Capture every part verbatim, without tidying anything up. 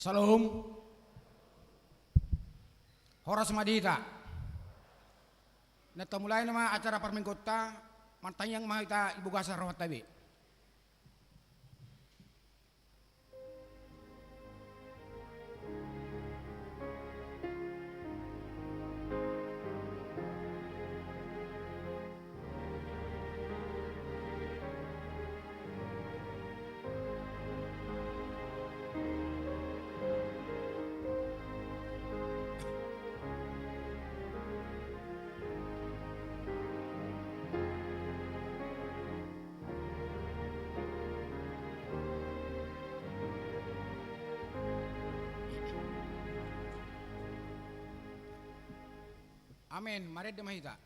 Syalom. Horas ma di hita. Na tamulai nama acara parmingguonta, martangiang ma hita di bagasan rohanta be. Amen. Marende ma hita.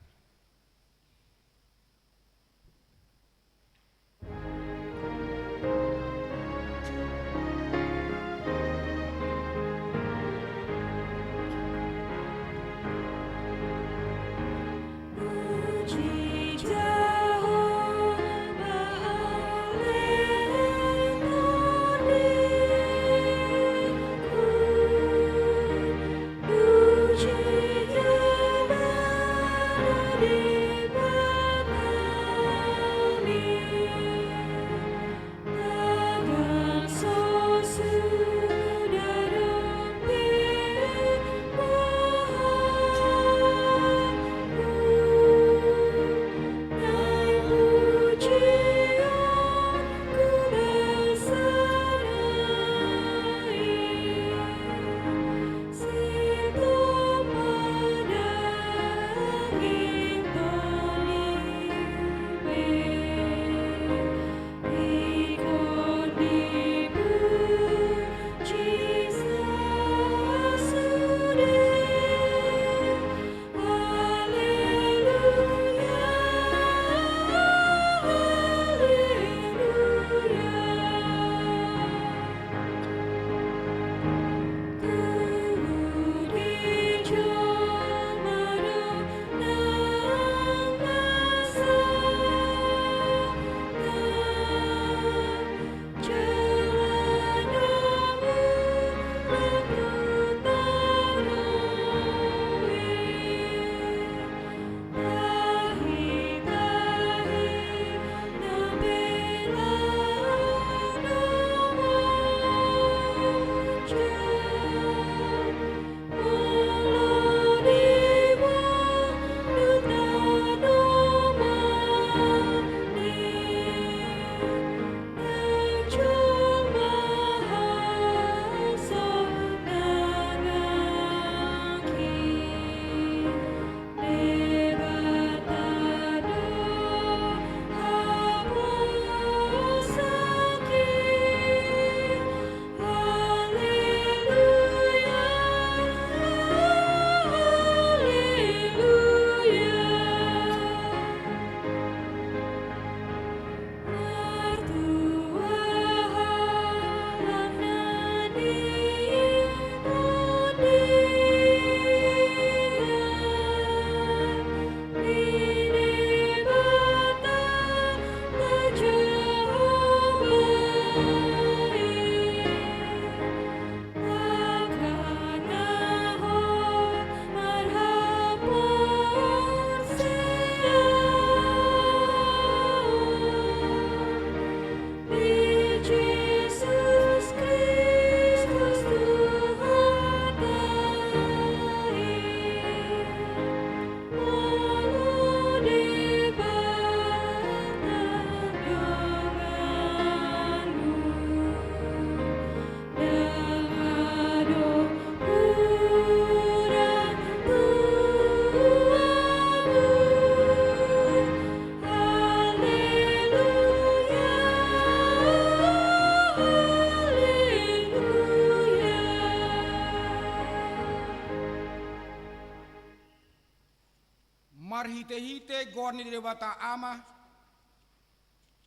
Marhitehite goar ni Debata Ama,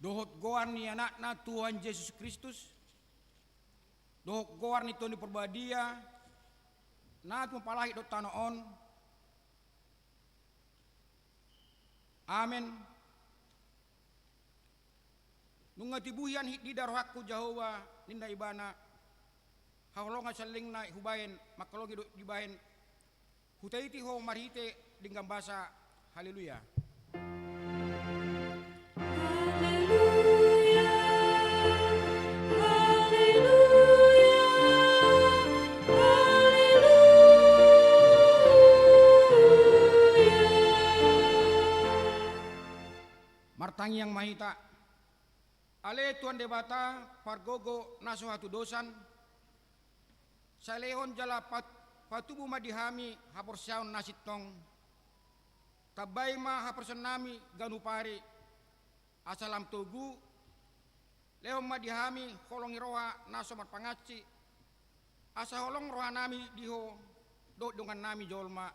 dohot goar ni Anakna Tuhan Jesus Kristus, dohot goar ni Tondi Parbadia, na tumpalahit dohot tano on. Amen. Nunga tibu hian hindida rohangku Jahowa, ninna ibana, haholongan saleleng na hubahen, mangkaholongi do dibahen. Hutaiti Ho marhite denggan basa. Haleluya. Haleluya, haleluya, haleluya. Martangiang ma hita. Ale Tuhan Debata, pargogo na so hatudosan, sai lehon jala pat-, patubu ma di hami haporseaon na sintong. Tambai ma haporseaonnami ganup ari, asa lam togu. Lehon ma di hami holong ni roha na so marpangansi, asa holong rohanami di Ho dohot dongannami jolma.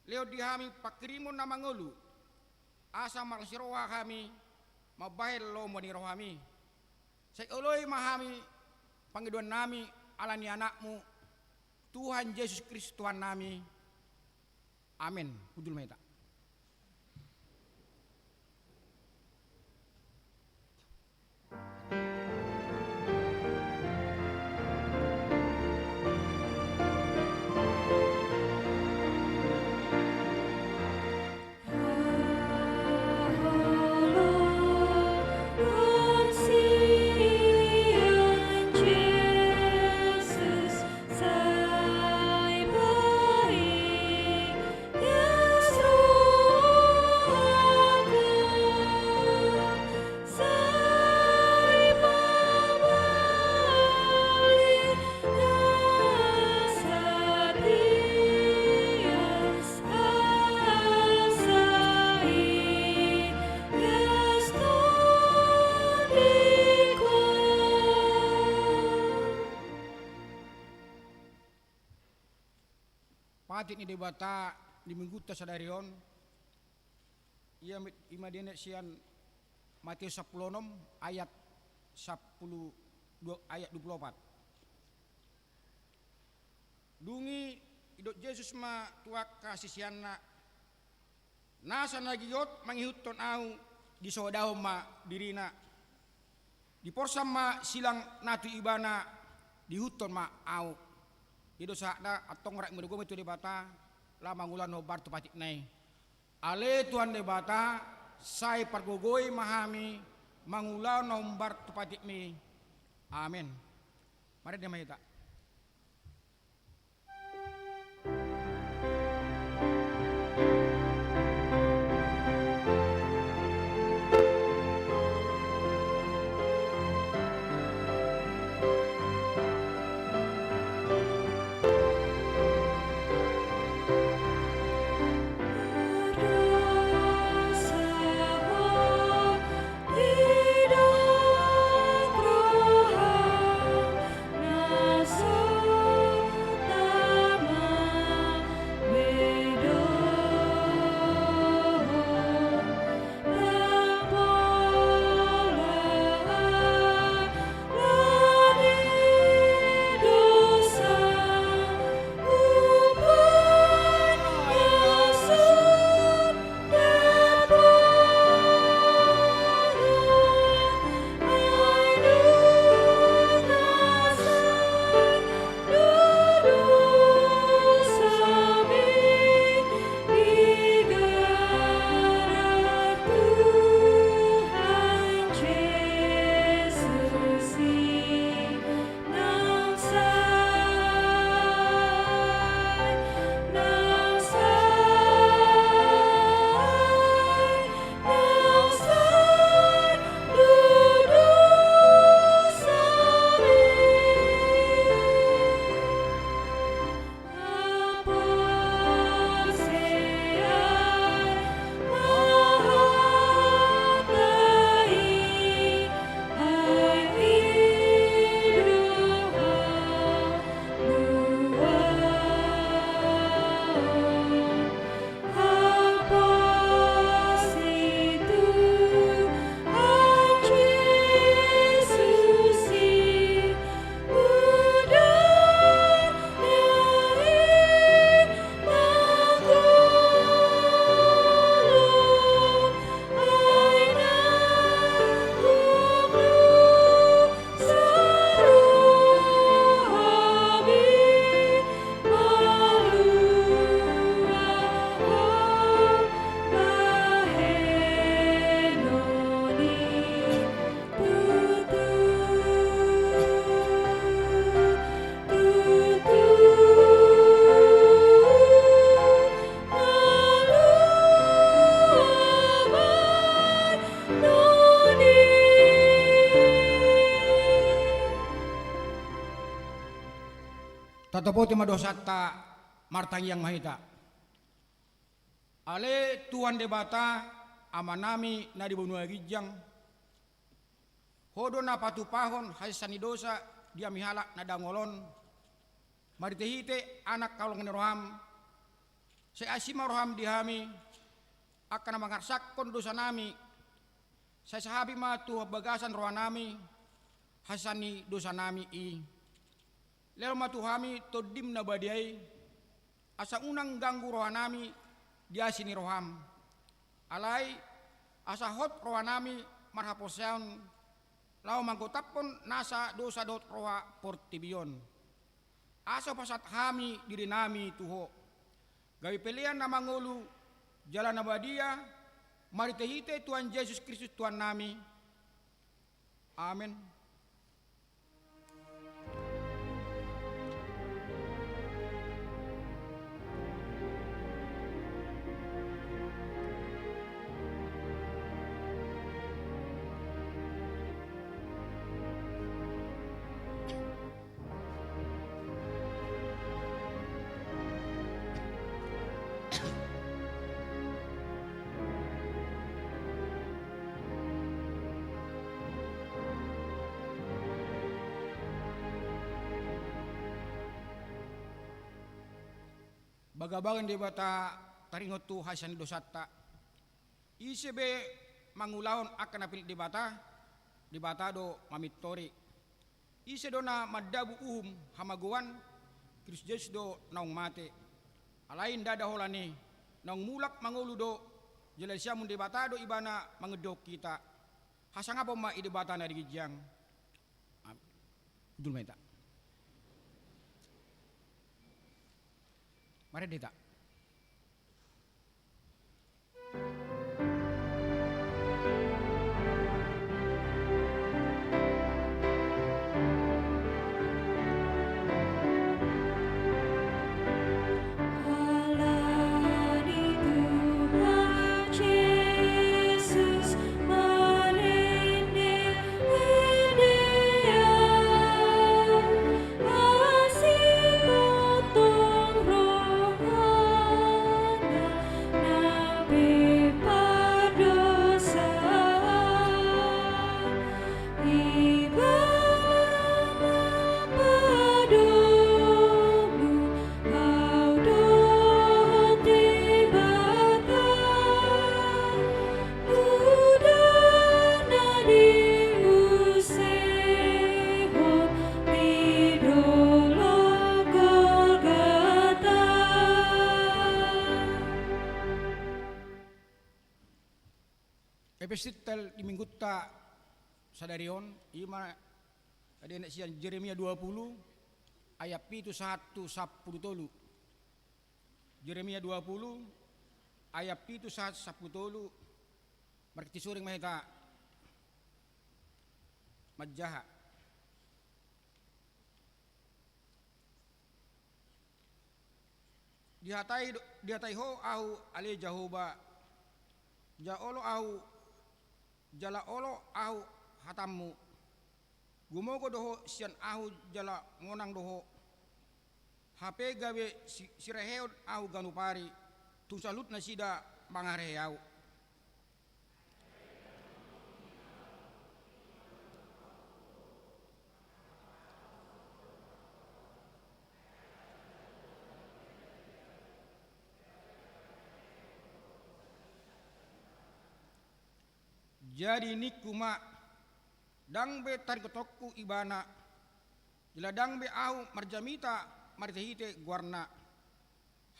Lehon di hami pangkirimon na mangolu, asa marlas ni roha hami mambahen lomo ni rohami. Sai oloi ma hami pangidoannami ala ni Anakmu, Tuhan Jesus Kristus Tuhannami. Amen. Hundul ma hita. Patik ni Debata di Minggunta sadari on, ia me-, i ma dienet sian Matius sampulu onom ayat sampulu dua, ayat dua pulu opat. Dung i didok Jesus ma tu angka siseanna, nasa na giot mangihuthon Ahu, disoadahon ma dirina. Diporsan ma silang na tu ibana, diihuthon ma Ahu. I do sahatna, antong rap ma hamu tu Debata, laho mangula na hombar tu patikna i. Ale Tuhan Debata, sai pargogoi ma hami mangula na hombar tu patikmi. Amen. Marende ma hita. Tatopoti ma dosanta, martangiang ma hita. Ale Tuhan Debata, Amanami na di banua ginjang, Ho do na patupahon hasesaan ni dosa di hami halak na dangol on, marhitehite Anak haholongan ni roham. Sai asi ma roham di hami, angka na mangarsakhon dosanami, sai sahapi ma tu bagasan rohanami hasesaan ni dosanami i. Lehon ma tu hami Tondim na badia i, asa unang ganggu rohanami di asi ni roham. Alai asa hot rohanami marhaporseaon laho manggotaphon nasa dosa dohot roha portibi on. Asa hupasahat hami dirinami tu Ho, gabe pelean na mangolu jala na badia, marhitehite Tuhan Jesus Kristus Tuhannami. Amen. Bagabaga ni Debata taringot tu hasesaan ni dosanta. Ise be mangulahon angka na pinillit Debata, Debata do mamintori. Ise do na mandabu uhum hamagoan, Kristus Jesus do naung mate. Alai ndada holan i, naung mulak mangolu do, jala disiamun Debata do ibana mangendehon hita. Hasangapon ma i Debata na di ginjang. Am-, hundul ma hita. Marende hita. Epistel di minggunta sadari on, i ma na dienet sian Jeremia dua pulu, ayat pitu sahat tu sampulu tolu. Jeremia dua pulu, ayat pitu sahat sampulu tolu. Marhite suring ma hita manjaha. Dihatai do, dihatai Ho ahu ale Jahowa, jala olo ahu, jala olo ahu hatammu. Gumogo do ho sian ahu jala ngonang do ho. Hape gabe si-, sirehehon ahu ganup ari, tung saluhut nasida mangarehe ahu. Jadi ningku ma, ndang be taringot hongku ibana, jala ndang be ahu marjamita marhitehite goarna.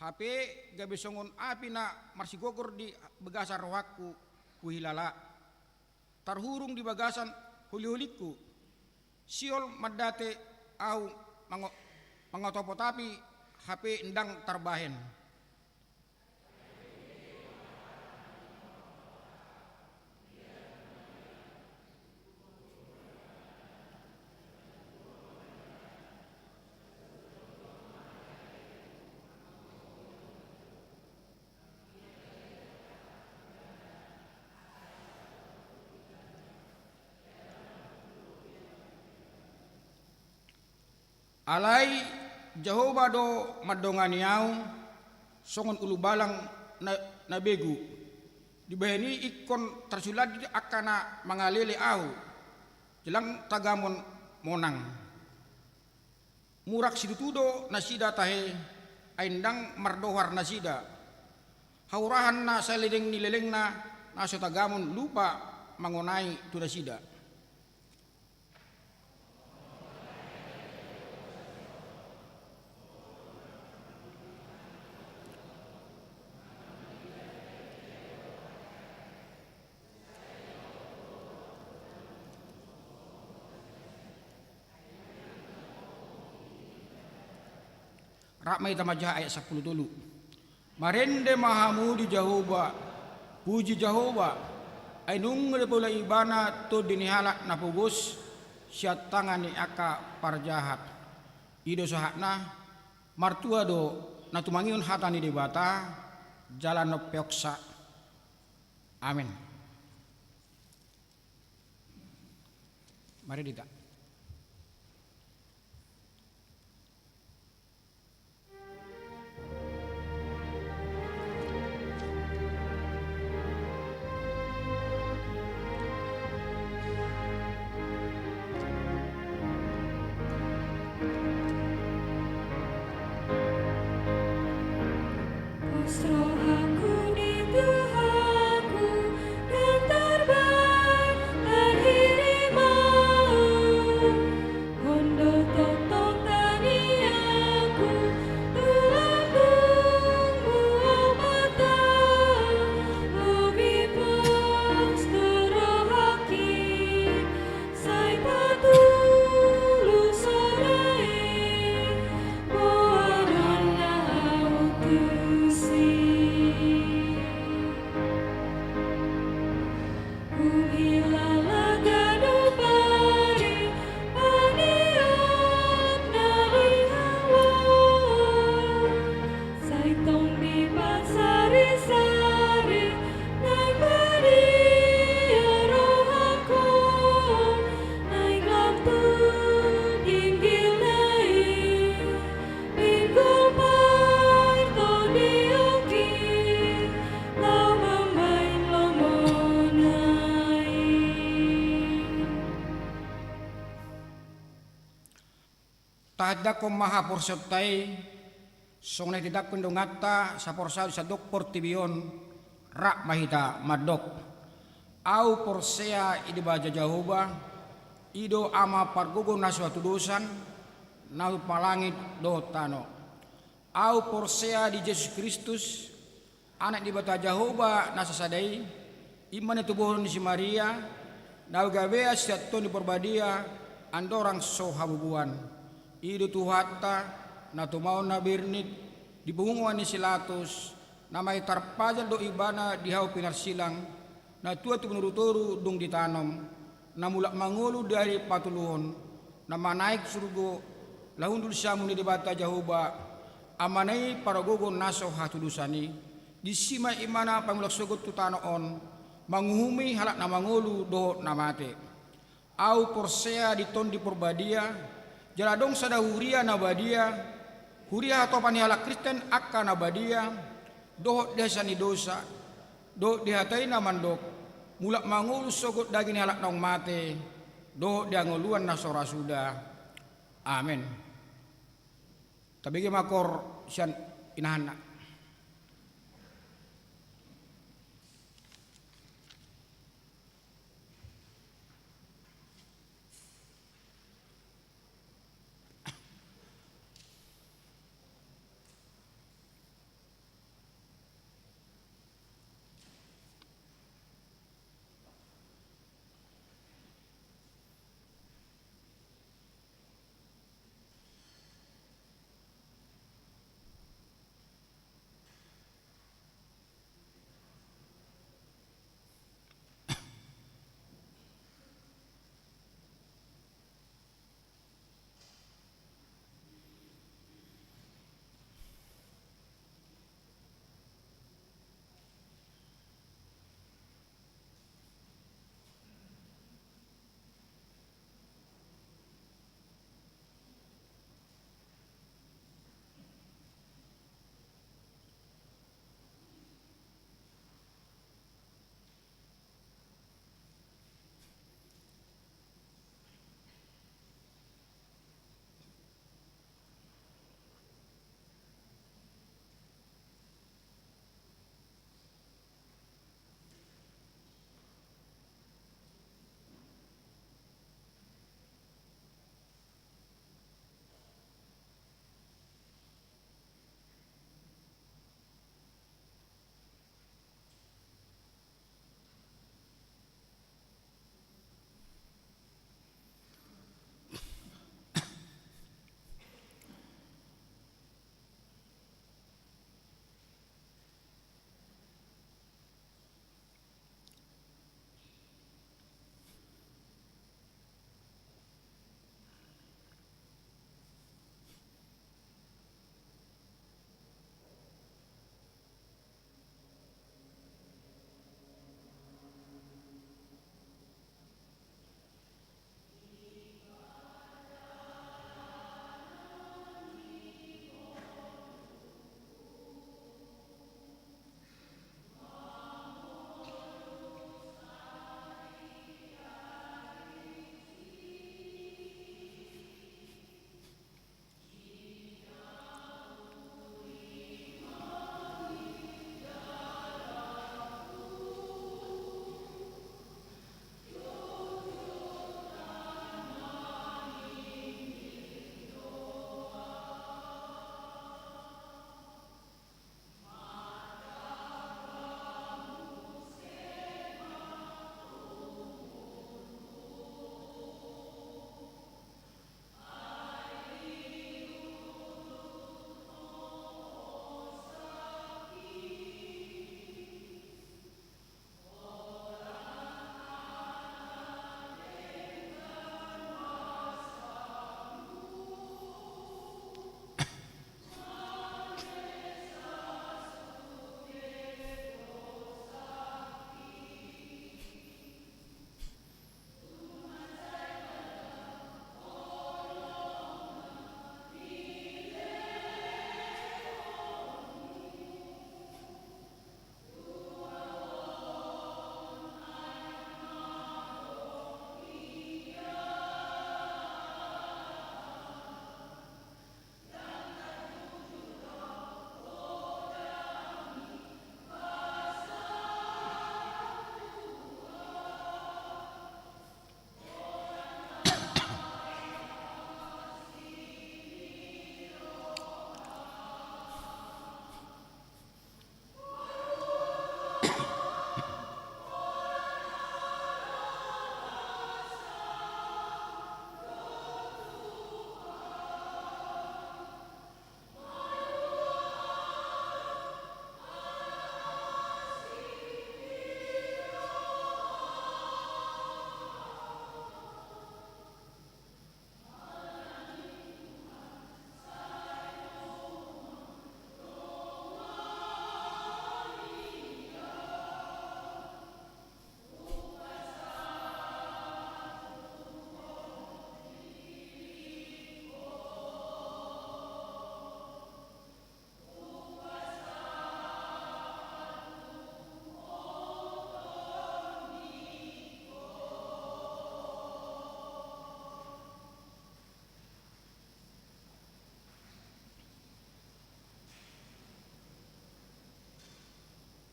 Hape gabe songon api na marsigogor di bagasan rohangku huhilala, tarhurung di bagasan holiholingku. Sihol mandate ahu mango-, mangatopot api, hape ndang tarbahen. Alai Jahowa do mandongani ahu songon ulubalang na, na begu. Dibahen i ingkon tarsulandit angka na mangalele ahu, jala ndang tagamon monang. Murang situtu do nasida tahe, ai ndang mardohar nasida. Haurahan na saleleng ni lelengna na so tagamon lupa mangonai tu nasida. Rap ma hita manjaha ayat sampulu tolu. Marende ma hamu di Jahowa, puji Jahowa, ai nunga dipaula Ibana tondi ni halak na pogos sian tangan ni angka parjahat. I do sahatna. Martua do na tumangihon hata ni Debata jala na umpeopsa. Amen. Mari hita. Pos rohangku di Tuhanku, dan tarbaik tarhirim ahu. Ho do tongtong tangiangku, tulang dung mual mata, lobi pos tu rohangki. Sai patulus ho da i, boanon na ahu tusi. Huhilala ganup ari pangidoan na di hamu. Sai tong dipasarisari, naeng badia rohangku, naeng lam tu ginggilna i, ingkon partondionki laho mambahen lomona i. Tahatindangkon ma haporseaonta i, songon na tinadingkon donganta saporseaon di sandok portibi on, rap ma hita mandok. Ahu porsea di Debata Jahowa, i do Ama pargogo na so hatudosan, na umbahen langit dohot tano. Ahu porsea di Jesus Kristus, Anak ni Debata Jahowa na sasada i, i ma na tubuhon ni si Maria, na gabean sian Tondi Parbadia, andorang so habubuan. I do Tuhanta, na tumaon na bernit, di punguan ni si Latus, na mahe tarpajal do Ibana di hau pinarsilang, na tua tu binotoru dung ditanom, na mulak mangolu di ari patoluhon, na manaek surgo, laho hundul siamun ni Debata Jahowa, Amana i pargogo na so hatudosan i, disi ma Ibana pamulak sogot tu tano on, manguhumi halak na mangolu dohot na mate. Ahu porsea di Tondi Parbadia, jala adong sada huria na badia, huria hatopan ni halak Kristen angka na badia, dohot di hasesaan ni dosa, dohot di hata i na mandok, mulak mangolu sogot daging ni halak naung mate, dohot di hangoluan na so ra suda. Amen. Tabege ma koor sian inahanna.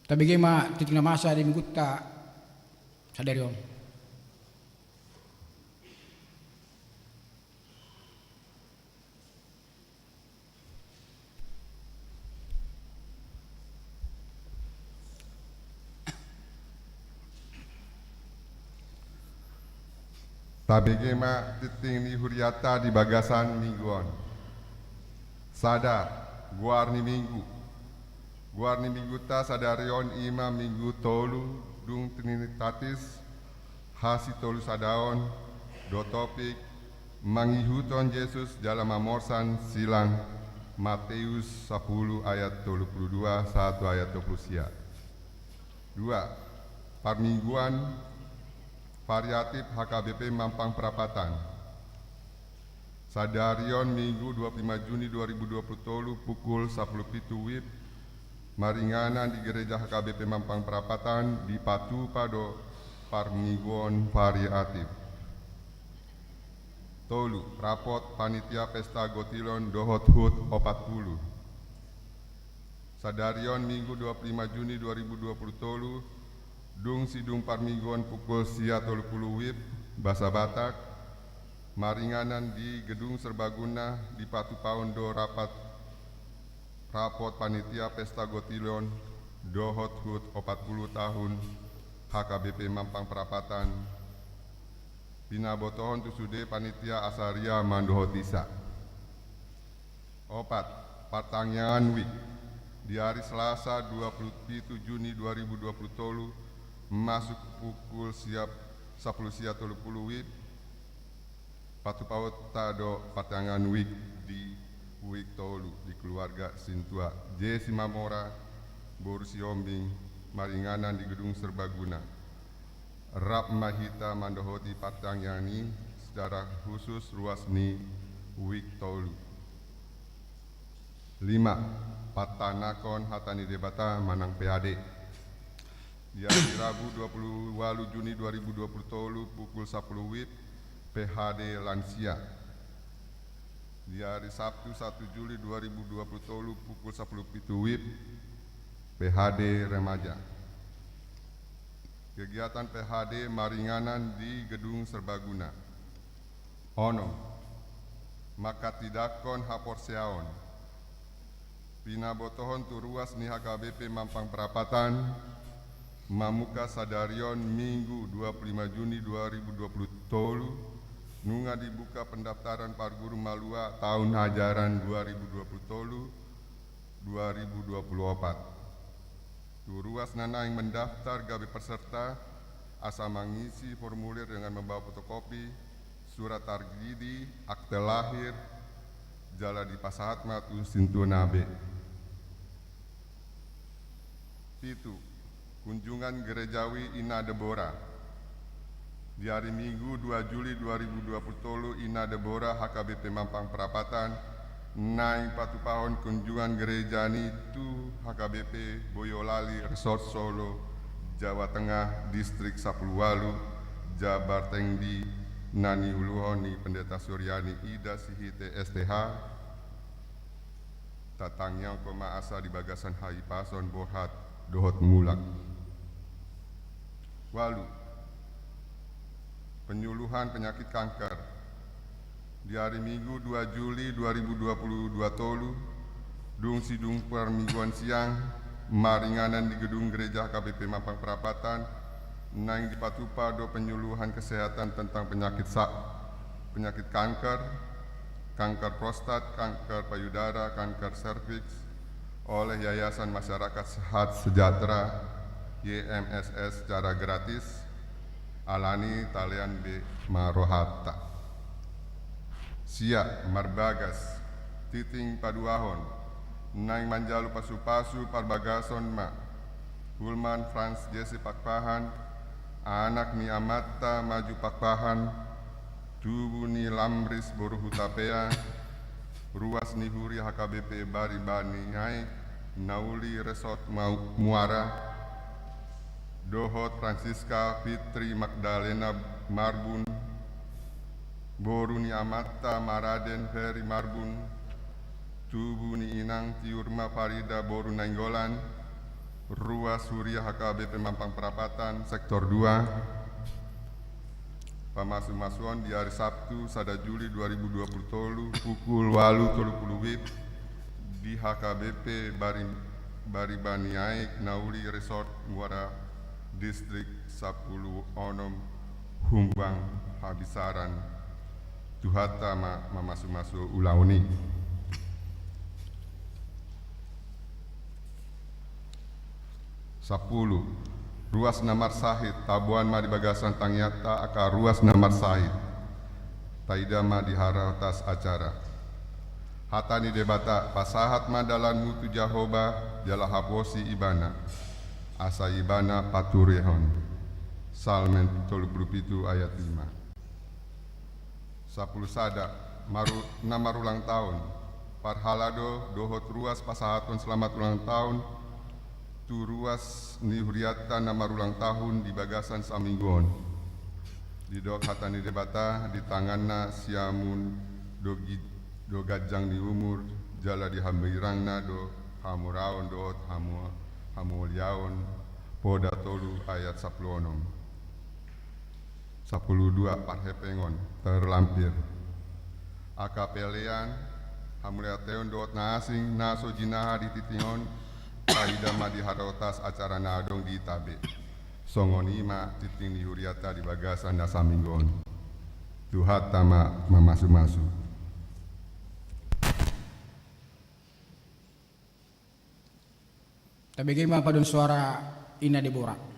Tabege ma tingting na masa di minggunta sadari on. Tabege ma tingting ni hurianta di bagasan minggu on. Sada, goar ni minggu. Goar ni minggunta sadari on i ma minggu tolu dung Trinitatis, hasitolusadaon, do topik mangihuthon Jesus jala mamorsan silang, Mateus sapuluh ayat tolu puluh dua sahat tu ayat dua puluh sia. Dua, parmingguan variatif H K B P Mampang Prapatan. Sadari on Minggu dua puluh lima Juni dua ribu dua puluh tolu pukul sapuluh pitu wib, maringanan di Gereja H K B P Mampang Prapatan dipatupa do parmingguan variatif. Tolu, rapot panitia pesta gotilon dohot hut opat pulu. Sadari on Minggu dua puluh lima Juni dua ribu dua puluh tolu, dung sidung parmingguan pukul sia tolu pulu wib, basa Batak, maringanan di Gedung Serbaguna dipatupaon do rapot, rapot panitia pesta gotilon dohot hut opat pulu tahun H K B P Mampang Prapatan, pinabotohon tu sude panitia asa ria mandohotisa. Opat, partangiangan wijk. Di ari Selasa dua puluh pitu Juni dua ribu dua puluh tolu, masuk pukul sia, sapuluh sia tolu pulu wib, patupaonta do partangiangan wijk di wijk tolu di keluarga sintua J Simamora boru Sihombing, maringanan di Gedung Serbaguna. Rap ma hita mandohoti partangiangan i secara khusus ruas ni wijk tolu. Lima, patanahon hata ni Debata manang P H D. Di ari Rabu dua pulu ualu Juni dua ribu dua pulu tolu pukul sapuluh wib, P H D lansia. Di ari Sabtu satu Juli dua ribu dua pulu tolu pukul sapuluh pitu wib, P H D remaja. Kegiatan P H D maringanan di Gedung Serbaguna. Onom, manghatindangkon haporseaon. Pinabotohon tu ruas ni H K B P Mampang Prapatan, mamungka sadari on Minggu dua pulu lima Juni dua ribu dua pulu tolu, nunga dibuka pendaftaran parguru malua tahun ajaran dua ribu dua pulu tolu, dua ribu dua pulu opat. Tu ruas na naeng mendaftar gabe peserta, asa mangisi formulir dengan membawa fotokopi, surat targidi, akte lahir, jala dipasahat ma tu sintua na be. Pitu, kunjungan gerejawi Inna Debora. Di ari Minggu dua Juli dua ribu dua pulu tolu, Inna Debora H K B P Mampang Prapatan naeng patupahon kunjungan gereja ni tu H K B P Boyolali, Resort Solo, Jawa Tengah, Distrik sapuluh ualu, Jabar Tengdi, na niuluhon ni Pendeta Suryani Ida Sihite S T H, tatangiangkon ma asa di bagasan hahipason, borhat dohot mulak. Ualu, penyuluhan penyakit kanker. Di ari Minggu dua Juli dua ribu dua pulu dua tolu, dung sidung parmingguan siang, maringanan di gedung gereja H K B P Mampang Prapatan, naeng dipatupa do penyuluhan kesehatan tentang penyakit sa-, penyakit kanker, kanker prostat, kanker payudara, kanker serviks, oleh Yayasan Masyarakat Sehat Sejahtera, Y M S S, secara gratis, alani talean be ma rohanta. Sia, marbagas, tingting paduahon, naeng manjalo pasupasu parbagason ma, Hulman Franz Jesse Pakpahan, anak ni amanta Maju Pakpahan, tubu ni Lamris boru Hutapea, ruas ni huria H K B P Bari Baniae, na uli Resort Mau-, Muara, dohot Francisca Fitri Magdalena Marbun, boru ni amanta Maraden Ferry Marbun, tubu ni inang Tiurma Farida boru Nainggolan, Ruas Huria H K B P Mampang Prapatan, Sektor dua. Pamasumasuon di ari Sabtu, sada Juli dua ribu dua puluh tolu, pukul ualu tolu pulu wib, di H K B P Bari-, Baribaniaek, Nauli Resort, Muara, Distrik sampulu onom, Humbang, Habisaran. Tuhanta ma mamasumasu ulaon i. Sampulu. Ruas na marsahit, taboan ma di bagasan tangiangta angka ruas na marsahit. Taida ma di haratas acara. Hata ni Debata, pasahat ma dalanmu tu Jahowa, jala haposi Ibana, asa Ibana paturehon. Psalmen tolu pulu pitu ayat lima. Sampulu sada, maru-, na marulang taon. Parhalado dohot ruas pasahathon selamat ulang taon tu ruas ni hurianta na marulang tahun di bagasan saminggu on. Didok hata ni Debata, di tanganna siamun do gi-, do ganjang ni umur, jala di hambirangna do hamuraon dohot hamu-, hamuliaon, Poda tolu ayat sampulu onom. Sampulu dua, parhepengon, terlampir. Angka pelean, hamuliateon dohot na asing na so jinaha di tingting on, taida ma di haratas acara na adong di ita be. Songon i ma tingting ni hurianta di bagasan na saminggu on. Tuhanta ma mamasumasu. Tabege ma paduan suara Ina Debora.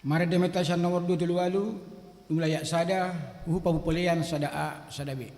Marende ma hita sian nomor dua tolu ualu, mulai ayat sada, huhut pamupolean sada A, sada B.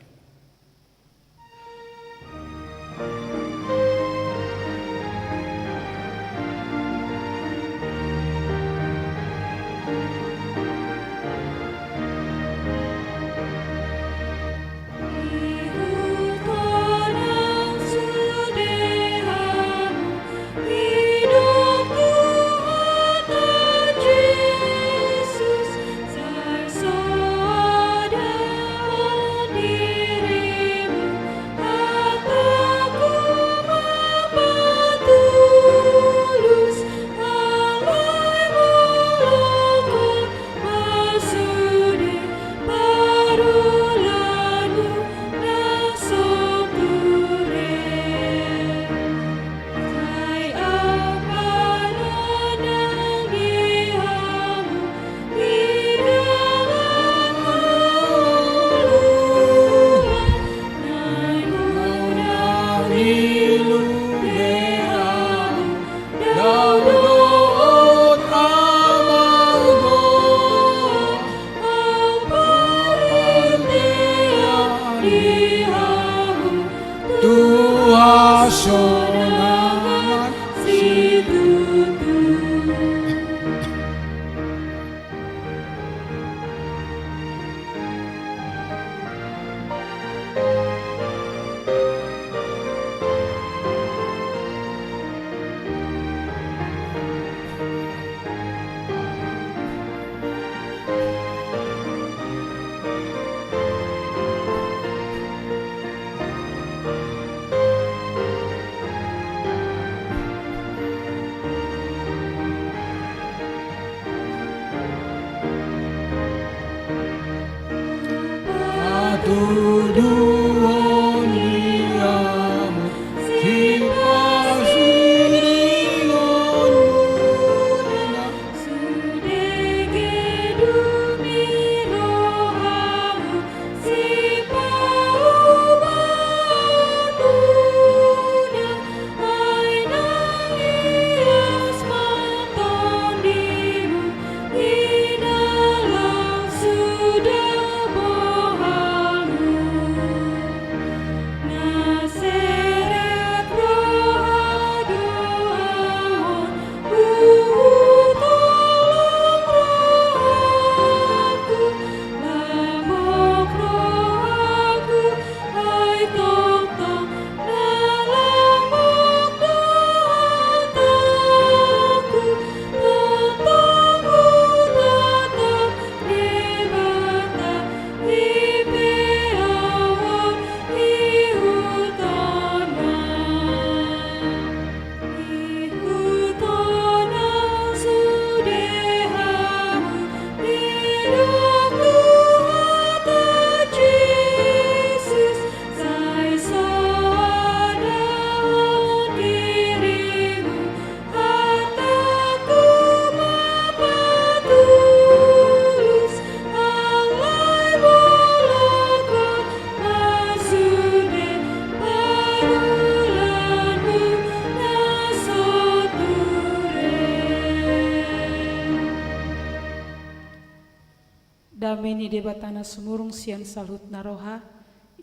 Dame ni Debata na sumurung sian saluhut na roha,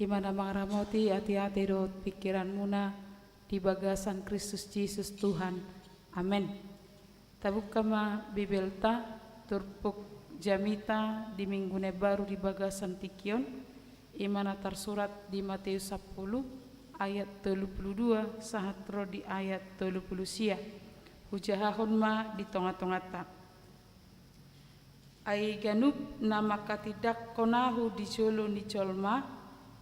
i ma na mangaramoti ateate dohot pingkiranmuna di bagasan Kristus Jesus Tuhan. Amen. Tabuka ma Bibelta, turpuk jamita di Minggu na imbaru di bagasan tingki on, i ma na tarsurat di Mateus sampulu ayat tolu pulu dua sahat ro di ayat tolu pulu sia. Hujahahon ma di tongatonganta. Ai ganup na manghatindanghon Ahu di jolo ni jolma,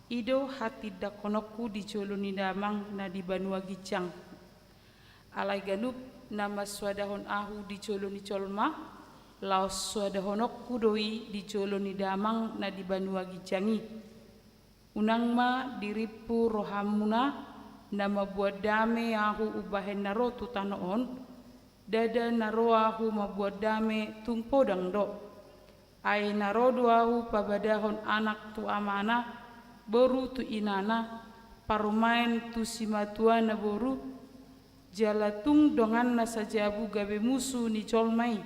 i do hatindanghononku di jolo ni Damang na di banua ginjang. Alai ganup na mansoadahon Ahu di jolo ni jolma, laos soadahononku do i di jolo ni Damang na di banua ginjang i. Unang ma dirimpu rohamuna, na mamboan dame Ahu umbahen na ro tu tano on. Ndada na ro Ahu mamboan dame, tung podang do. Ai na ro do Ahu pabadahon anak tu amana, boru tu inana, parumaen tu simatuana boru, jala tung donganna sajabu gabe musu ni jolma i.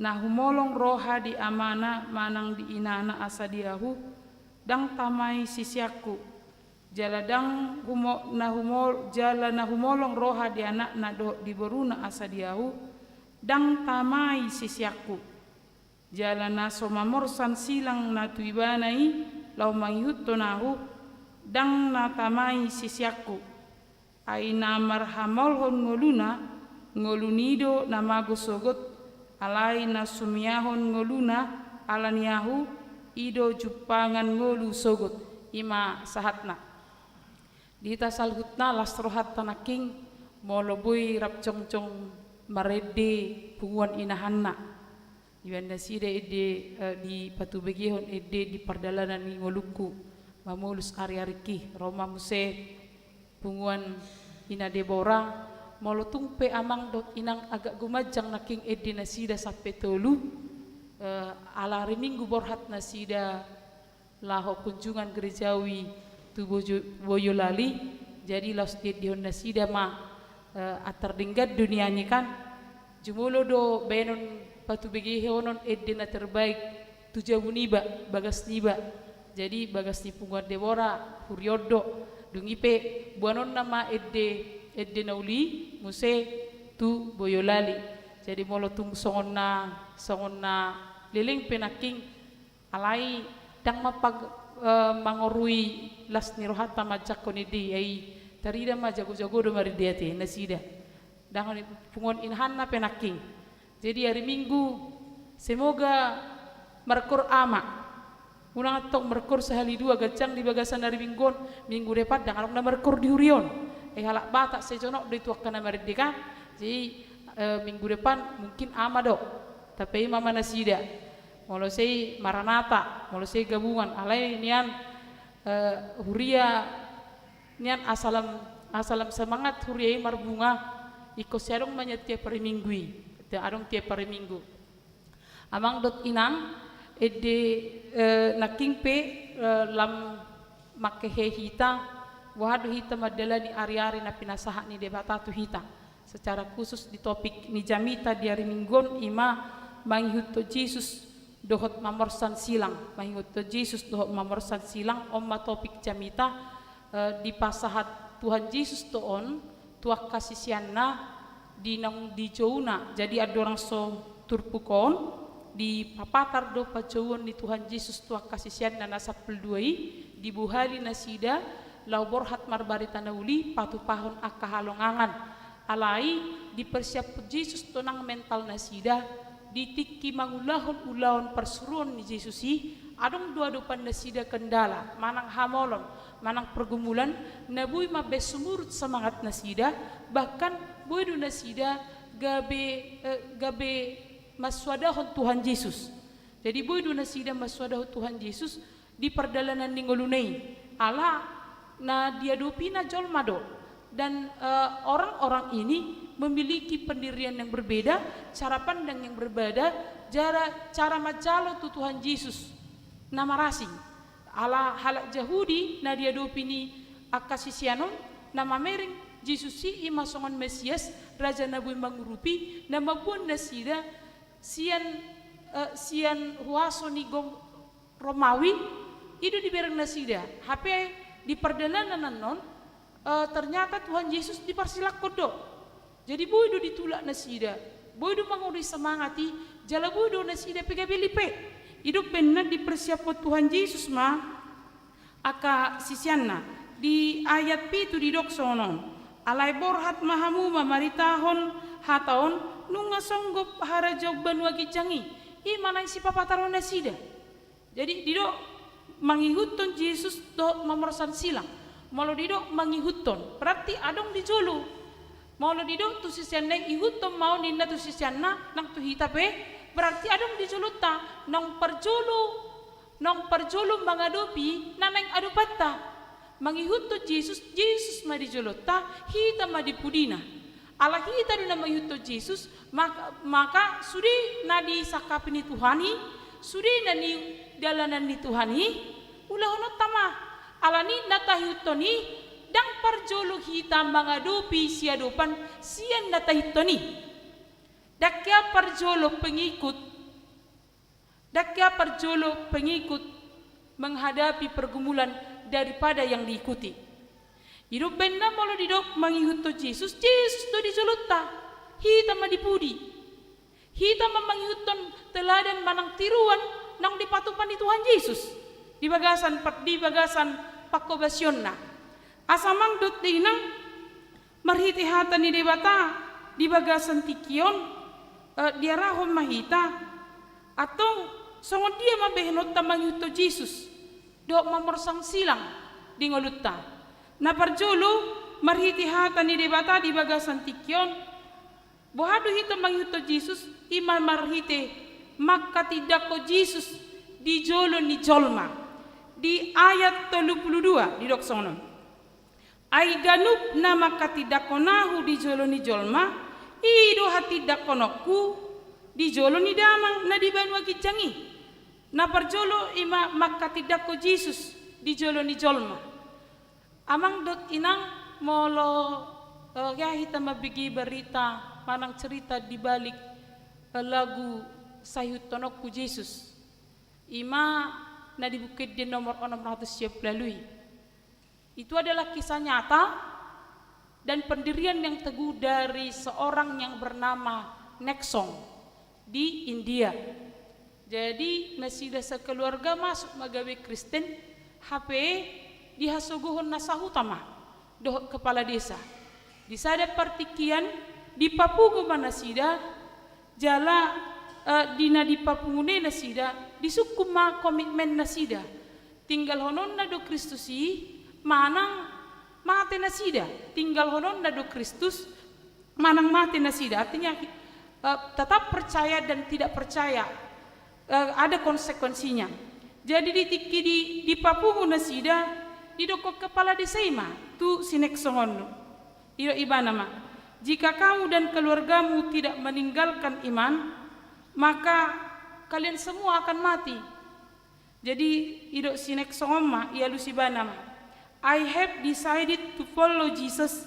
Na humolong roha di amana manang di inana asa di ahu, ndang tama i siseanku. Jala ndang humo-, na humo-, jala na humolong roha di anakna dohot di boruna asa di ahu, ndang tama i siseanku. Jala na so mamorsan silang na tu ibana i laho mangihuthon ahu, ndang na tama i siseanku. Ai na marhamolhon ngoluna, ngoluni do na mago sogot, alai na sumeahon ngoluna ala ni ahu, i do jumpangan ngolu sogot. I ma sahatna. Di hita saluhutna, las rohanta nangkin, molo boi rap jongjong marende punguan inahanna. Ibaen nasida ende, eh, dipatubegehon ende di pardalanan ni ngolungku. Mamolus ari-ariki, ro ma muse punguan ina Debora, molo tung pe amang dohot inang agak gumanjang nangkin ende nasida sampe tolu, eh, ala ari Minggu borhat nasida laho kunjungan gerejawi tu Bojo-, Boyolali, jadi laos diendehon nasida ma, eh, antar denggan do nian i kan, jumolo do baenon patubegehonon ende na terbaik tu jabu niba, bagas niba. Jadi bagas ni punguan Debora, huria on do, dung i pe boanonna ma ende, ende na uli, muse tu Boyolali. Jadi molo tung songon na, songon na leleng pe nangkin, alai ndang ma pag-, eh, mangorui las ni rohanta manjangkon ende i, ai tarida ma jago-jago do marende ate nasida. Ndang ni punguan inahanna pe nangkin. Jadi ari Minggu, semoga markor ama. Unang antong markor sahali dua ganjang di bagasan ari Minggu on, Minggu depan ndang adong na markor di huria on. Eh, halak Batak sai jonok do i tu angka na marende kan. Jadi, eh, Minggu depan mungkin ama do. Tapaima ma nasida. Molo sai Maranata, molo sai gabungan, alai nian, eh, huria nian asa lam, asa lam semangat huria i marbunga, ingkon sai adong ma nian tiap ari Minggu i, tiap, adong tiap ari Minggu. Amang dohot inang, ende, eh, nangkin pe, eh, lam mangkehe hita, boha do hita mandalani ari-ari na pinasahat ni Debata tu hita. Secara khusus di topik ni jamita di ari Minggu on i ma mangihuthon Jesus dohot mamorsan silang, mangihuthon Jesus dohot mamorsan silang, on ma topik jamita, eh, dipasahat Tuhan Jesus do on tu angka siseanna di naung di jouna. Jadi andorang so turpuk on, dipapatar do pajouon ni Tuhan Jesus tu angka siseanna na sampulu dua i, dibohali nasida laho borhat marbarita na uli, patupahon angka halongangan. Alai dipersiaphon Jesus do nang mental nasida, di tingki mangulahon ulaon parsuruon ni Jesus i, adong do adopan nasida kendala, manang hamolon, manang pergumulan, na boi mambahen sumurut semangat nasida, bahkan boi do nasida gabe, eh, gabe mansoadahon Tuhan Jesus. Jadi boi do nasida mansoadahon Tuhan Jesus, di pardalanan ni ngoluna i. Ala na diadopina jolma do. Dan, eh, orang-orang ini memiliki pendirian yang berbeda, cara pandang yang berbeda, cara, cara manjalo tu Tuhan Jesus na marasing. Ala halak Jahudi na diadopi ni angka sisean on, na mamereng Jesus i i ma songon Mesias, raja na boi mangurupi, na mamboan nasida sian, eh, sian huaso ni gom-, Romawi, i do dibereng nasida. Hape di pardalanan annon, eh, ternyata Tuhan Jesus diparsilangkon do. Jadi boi do ditulak nasida, boi do mangorui semangat i, jala boi do nasida pe gabe lipe. I do umbahen na dipersiaphon Tuhan Jesus ma angka siseanna. Di ayat pitu didok songon on: Alai borhat ma hamu mamaritahon hata on, nunga songgop harajaon banua ginjang i. I ma naeng sipapataron nasida. Jadi didok mangihuthon Jesus dohot mamorsan silang. Molo didok mangihuthon, berarti adong di jolo. Molo didok tu siseanna i, ihuthon ma on ninna tu siseanna, nang tu hita pe, berarti adong di jolonta, naung parjolo, naung parjolo mangadopi na naeng adopanta. Mangihuthon Jesus, Jesus ma di jolonta, hita ma di pudina. Ala hita do na mangihuthon Jesus, maka, maka sude na disangkapi ni Tuhan i, sude na nidalanan ni Tuhan i, ulahononta ma. Alani na taihuthon i, ndang parjolo hita mangadopi siadopan sian na taihuthon i. Ndang hea parjolo pengikut Ndang hea parjolo pengikut menghadapi pergumulan daripada yang diikuti. Didok baenna molo didok mangihuthon Jesus, Jesus do di jolonta. Hita ma di pudi. Hita ma mangihuthon teladan manang tiruan naung dipatupa ni Tuhan Jesus di bagasan per-, di bagasan pangkobasionna. Asa amang dohot inang, marhite hata ni Debata di bagasan tingki on, eh, diarahon ma hita, antong songon dia ma bahenonta mangihuthon Jesus dohot mamorsang silang di ngolunta. Na parjolo, marhite hata ni Debata di bagasan tingki on, boha do hita mangihuthon Jesus? I ma marhite manghatindanghon Jesus di jolo ni jolma. Di ayat tolu pulu dua didok songon on: Ai ganup na manghatindanghon Ahu di jolo ni jolma, i do hatindangkononku di jolo ni Damang na di banua ginjang i. Na parjolo i ma manghatindanghon Jesus di jolo ni jolma. Amang dohot inang, molo, eh, hea hita mambege barita manang cerita di balik, eh, lagu Saihuthononku Jesus, i ma na di Buku Ende nomor onom ratus sia pulu ualu i. Itu adalah kisah nyata dan pendirian yang teguh dari seorang yang bernama Nexon di India. Jadi, nasida sakeluarga masuk ma gabe Kristen, hape dihasogohon na sahuta ma dohot kepala desa. Di sada partingkian, dipapungu ma nasida, jala, eh, di na dipapungu nasida, disungkun ma komitmen nasida. Tinggalhononna do Kristus i, manang mate nasida. Tinggalhononna do Kristus, manang mate nasida. Artinya, eh, tetap percaya dan tidak percaya, eh, ada konsekuensinya. Jadi di tingki di, dipapungu nasida, didokkon kepala desa i ma tu si Nexon on. Didok ibana ma: Jika kamu dan keluargamu tidak meninggalkan iman, maka kalian semua akan mati. Jadi, didok si Nexon on ma, dialus ibana ma: "I have decided to follow Jesus,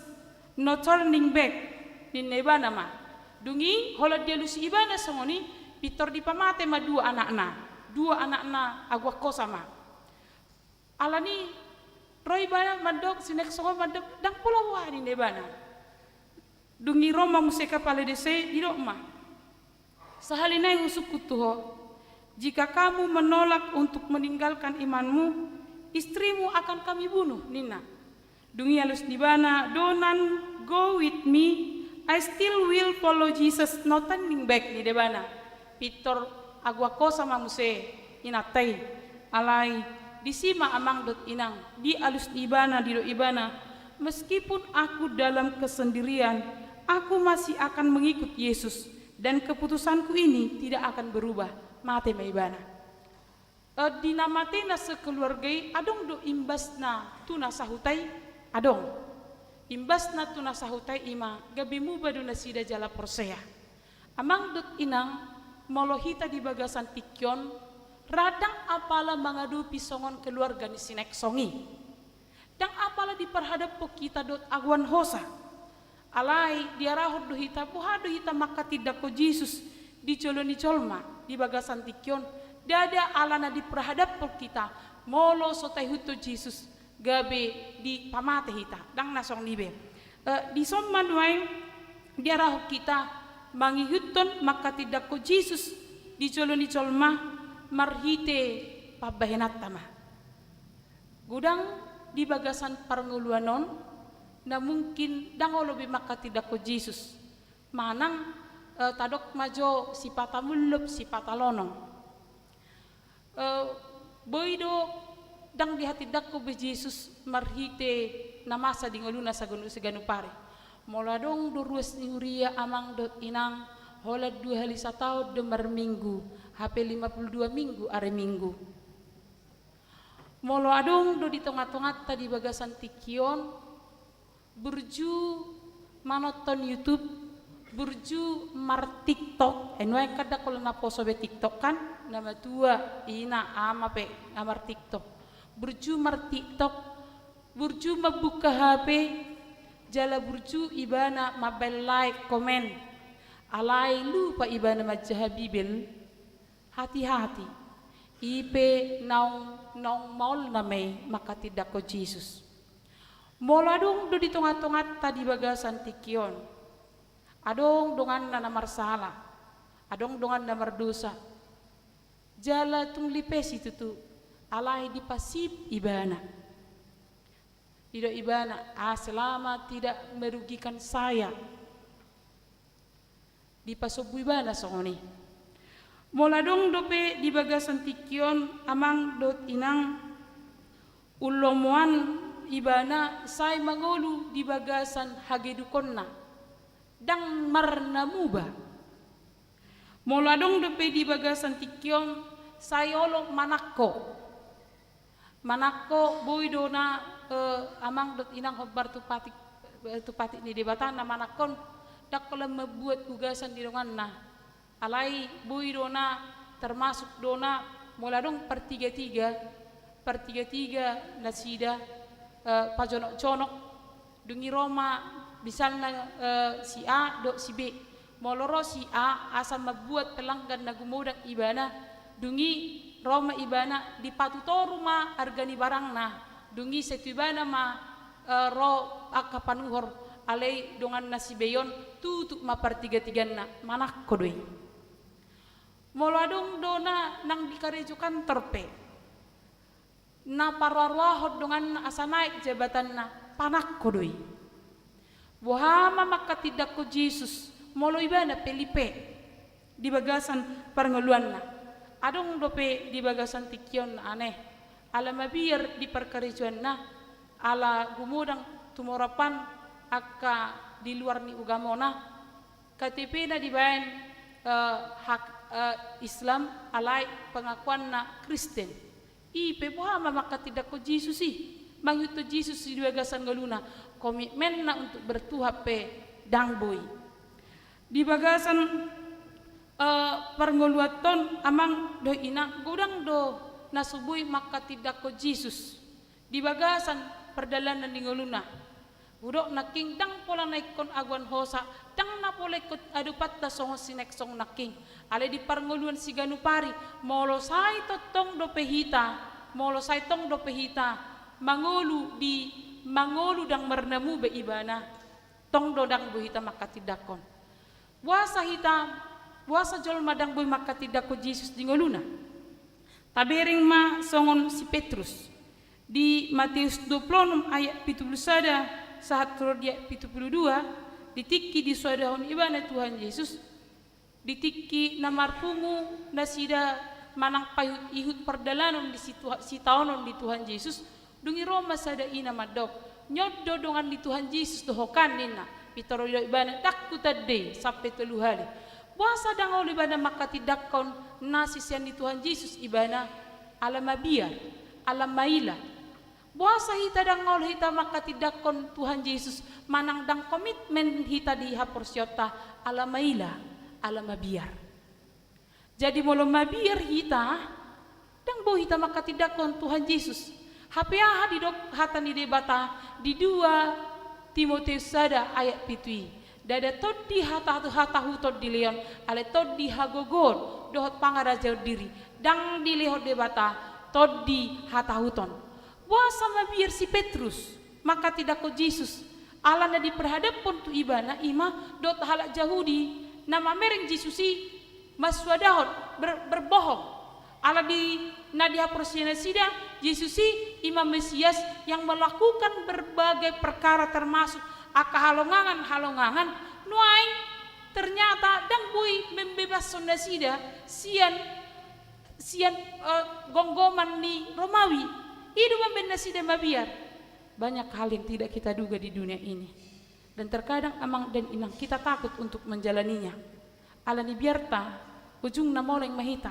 no turning back," ninna ibana ma. Dung i, holan dialusi ibana songon i, pintor dipamate ma dua anakna, dua anakna agoan hosa ma. Alani i, ro ibana mandok, si Nexon on mandok, "Ndang pola boha," ninna ibana. Dung i ro ma muse kepala desa i, didok ma: "Sahali nai husungkun tu ho, jika kamu menolak untuk meninggalkan imanmu, istrimu akan kami bunuh," ninna. Dung i alus ni ibana: "Don't go with me, I still will follow Jesus, no turning back," ninna ibana. Pintor agoan hosa ma muse inanta i. Alai, disi ma amang dohot inang, dialus ni ibana, didok ibana: "Meskipun aku dalam kesendirian, aku masih akan mengikut Yesus, dan keputusanku ini tidak akan berubah." Mate ma ibana. Eh, di na matena sekeluarga i, adong do imbasna tu na sahuta i? Adong. Imbasna tu na sahuta i ma, gabe muba do nasida jala porsea. Amang dohot inang, molo hita di bagasan tingki on, ra ndang apala mangadopi songon keluarga ni si Nexon i. Ndang apala diparhadaphon hita dohot agoan hosa. Alai diarahon do hita, boha do hita manghatindanghon Jesus di jolo ni jolma di bagasan tingki on. Ndada ala na diparhadaphon hita, molo so taihuthon Jesus, gabe dipamate hita. Ndang na songon i be. Eh, dison ma nuaeng diarahon hita mangihuthon manghatindanghon Jesus di jolo ni jolma marhite pambahenanta ma. Godang di bagasan parngoluan on na mungkin ndang olo be manghatindanghon Jesus. Manang, eh, tadok ma jo sipata mullop, sipata lonong. Eh, boi do ndang dihatindanghon be Jesus marhite na masa di ngoluna saganup, saganup ari. Molo adong do ruas ni huria, amang dohot inang, holan dua hali sataon do marminggu, hape lima pulu dua minggu ari Minggu. Molo adong do di tonga-tonganta di bagasan tingki on, burju manonton YouTube, burju mar-TikTok, eh, nuaeng kan ndang holan na poso be TikTok kan, na matua, ina, ama pe, na mar-TikTok. Burju mar-TikTok, burju mambuka H P, jala burju ibana mambaen like, komen. Alai lupa ibana manjaha Bibel. Hati-hati, i pe naung, naung maol nama i manghatindanghon Jesus. Molo adong do di tonga-tonganta di bagasan tingki on, adong donganna na marsala, adong donganna mardosa, jala tung lipe situtu, alai dipasip ibana. Didok ibana, ah, selama tidak merugikan saya. Dipasombu ibana songon i. Molo adong dope di bagasan tingki on amang dohot inang, umlomoan ibana sai mangolu di bagasan hagedukonna, ndang marnamuba. Molo adong dope di bagasan tingki on sai olo manangko. Manangko boi do na, eh, amang dohot inang hombar tu patik, eh, tu patik ni Debata na manangkon, ndang holan mambuat ugasan di donganna. Alai boi do na termasuk do na molo adong partiga-tiga, partiga-tiga nasida, eh, pajonok-jonok, dung i ro ma misalna, eh, si A dohot si B. Molo ro si A asa mambuat pelanggan na gumodang ibana, dung i ro ma ibana dipatutoru ma arga ni barangna, dung i sai tu ibana ma, eh, ro angka panuhor, alai donganna si B on tutup ma partiga-tiganna, manangko do i. Molo adong do na nang di karejo kantor pe, na paroa-roahon donganna asa naek jabatanna, panangko do i. Boha ma manghatindanghon Jesus, molo ibana pe lipe di bagasan parngoluanna. Adong dope di bagasan tingki on na aneh, ala mabiar di parkarejoanna, ala gumodang tumorop an angka di luar ni ugamona, K T P-na dibaen, eh, hak, eh, Islam, alai pengakuanna Kristen. I pe boha ma manghatindanghon Jesus i, mangihuthon Jesus i di bagasan ngoluna, komitmenna untuk bertuhan pe ndang boi. Di bagasan, eh, parngoluanta on amang dohot inang, godang do na so boi manghatindanghon Jesus di bagasan pardalanan ni ngoluna. Hudok nangkin ndang pola na ingkon agoan hosa, ndang na pola ingkon adopanta songon sineksong nangkin. Alai di parngoluan siganup ari, molo sai tongtong dope hita, molo sai tong dope hita mangolu di, mangolu ndang marnamuba ibana, tong do ndang boi hita manghatindanghon. Boasa hita, boasa jolma ndang boi manghatindanghon Jesus di ngoluna? Tabereng ma songon si Petrus. Di Mateus dua puluh enam ayat pitu puluh sada sahat tu di ayat pitu puluh dua, di tingki disoadahon ibana Tuhan Jesus, di tingki na marpungu nasida manang paihut-ihut pardalanan di situa-, sitaonon ni Tuhan Jesus, dung i ro ma sada ina mandok, "On do dongan ni Tuhan Jesus dohot ho kan?" ninna. Pintor didok ibana, "Ndang hutandai," sampe tolu hali. Boasa ndang olo ibana manghatindanghon na sisean ni Tuhan Jesus ibana? Ala mabiar, ala maila. Boasa hita ndang olo hita manghatindanghon Tuhan Jesus, manang ndang komitmen hita di haporseaonta? Ala maila, ala mabiar. Jadi molo mabiar hita, ndang boi hita manghatindanghon Tuhan Jesus. Hape aha didok hata ni Debata di dua Timoteus sada ayat pitu i? Ndada tondi hata-, hatahuton dilehon, alai tondi hagogoon dohot pangarajaon diri. Ndang dilehon Debata tondi hatahuton. Boasa mabiar si Petrus manghatindanghon Jesus? Ala na diperhadaphon tu ibana i ma dohot halak Jahudi na mamereng Jesus i, mansoadahon, ber-, berbohong. Ala di na dihaporseai nasida, Jesus i i ma Mesias yang melakukan berbagai perkara termasuk angka halongangan-halongangan, nuaeng ternyata ndang boi membebashon nasida sian, sian, eh, gomgoman ni Romawi. I do mambahen nasida mabiar. Banyak hal yang tidak kita duga di dunia ini. Dan terkadang amang dan inang kita takut untuk menjalaninya. Ala ni biarta, ujungna moleng ma hita,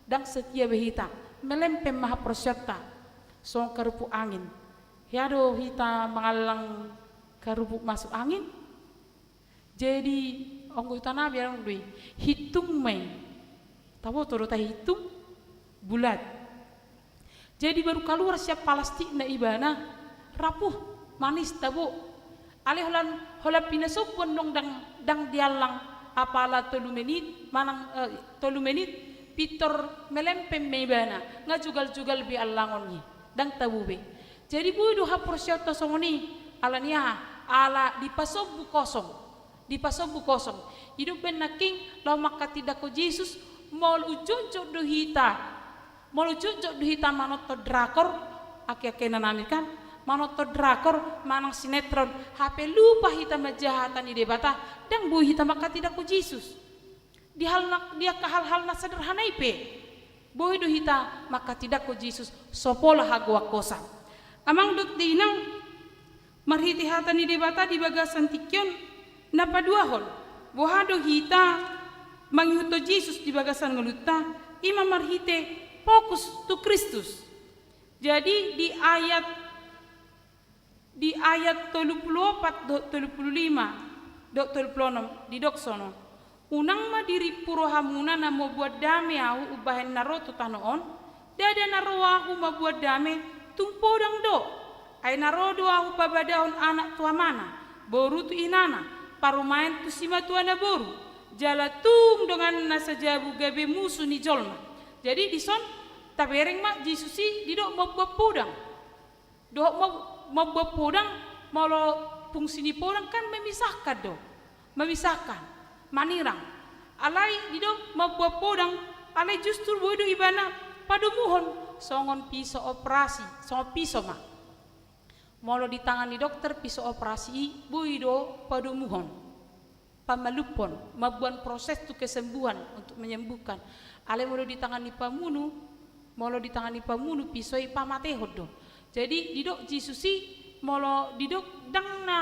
ndang setia be hita, melempem ma haporseaonta songon karupuk angin. Hea do hita mangallang karupuk masuk angin? Jadi, anggo hutanabi adong do i, hintung ma i. Taboto do tahintung? Bulat. Jadi baru kaluar sian palastikna ibana, rapuh, manis tabo. Alai holan, holan pinasombu annon ndang, ndang diallang apala tolu menit, manang, eh, tolu menit, pintor melempem ma ibana, nga jugal-jugal be allangon i, ndang tabo be. Jadi boi do haporseaonta songon i, ala ni aha? Ala dipasombu kosong. Dipasombu kosong. Didok umbahen nangkin, laho manghatindanghon Jesus, molo jotjot do hita, molo jotjot do hita manonton drakor, aki-aki inanami kan, manonton drakor, manang sinetron, hape lupa hita manjaha hata ni Debata, ndang boi hita manghatindanghon Jesus. Di hal na, di angka hal-hal na sederhana i pe, boi do hita manghatindanghon Jesus, so pola hagoangkonsa. Amang dohot inang, marhite hata ni Debata di bagasan tingki on, na paduahon, boha do hita mangihuthon Jesus di bagasan ngolunta, i ma marhite fokus tu Kristus. Jadi di ayat, di ayat tolu pulu opat dohot tolu pulu lima dohot tolu pulu onom, didok songon on: Unang ma dirimpu rohamuna na mamboan dame Ahu umbahen na ro tu tano on. Ndada na ro Ahu mamboan dame, tung podang do. Ai na ro do Ahu pabadahon anak tu amana, boru tu inana, parumaen tu simatua na boru, jala tung donganna sajabu gabe musu ni jolma. Jadi dison tabereng ma Jesus i didok mamboan podang. Dohot ma-, mamboan podang, molo fungsi ni podang kan memisahkan do. Memisahkan, manirang. Alai didok mamboan podang, alai justru boi do ibana padomuhon, songon piso operasi, songon piso ma. Molo di tangan ni dokter piso operasi i, boi do padomuhon, pamalumhon, mamboan proses tu kesembuhan, untuk menyembuhkan. Alai molo di tangan ni pamunu, molo di tangan ni pamunu piso i, pamatehon do. Jadi didok Jesus i, molo didok ndang na,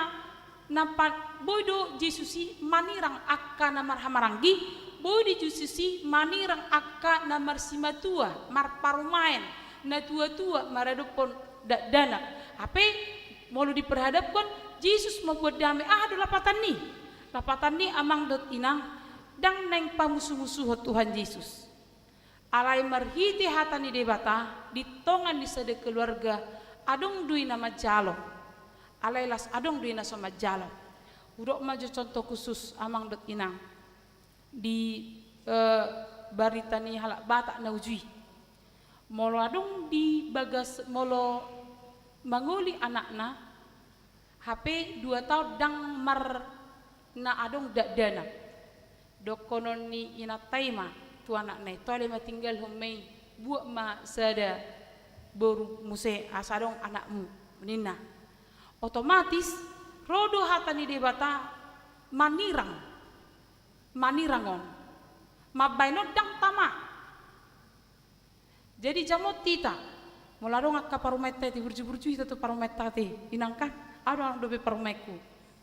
na pa-, boi do Jesus i manirang angka na marhahamaranggi, boi do Jesus i manirang angka na marsimatua, marparumaen, na tua-tua maradophon dakdanak. Hape molo diperhadapkan, Jesus mamboan dame, aha do lapatan ni? Lapatan ni, amang dohot inang, ndang naeng pamusu-musuhon Tuhan Jesus. Alai marhite hata ni Debata, di tonga ni sada keluarga, adong do i na manjalo. Alai las adong do i na so manjalo. Hudok ma jo contoh khusus, amang dohot inang. Di, eh, barita ni halak Batak na uju i. Molo adong di bagas, molo mangoli anakna, hape dua taon ndang mar-, na adong dakdanak. Dohonon ni inanta i ma tu anakna i, toe ma tinggalhon ma i, buat ma sada boru muse asa adong anakmu, ninna. Otomatis, ro do hata ni Debata manirang. Manirang on. Mambaen on ndang tama. Jadi jamot hita, molo adong angka parumaenta i, burju-burju hita tu parumaenta i, inang kan, adong dope parumaenku.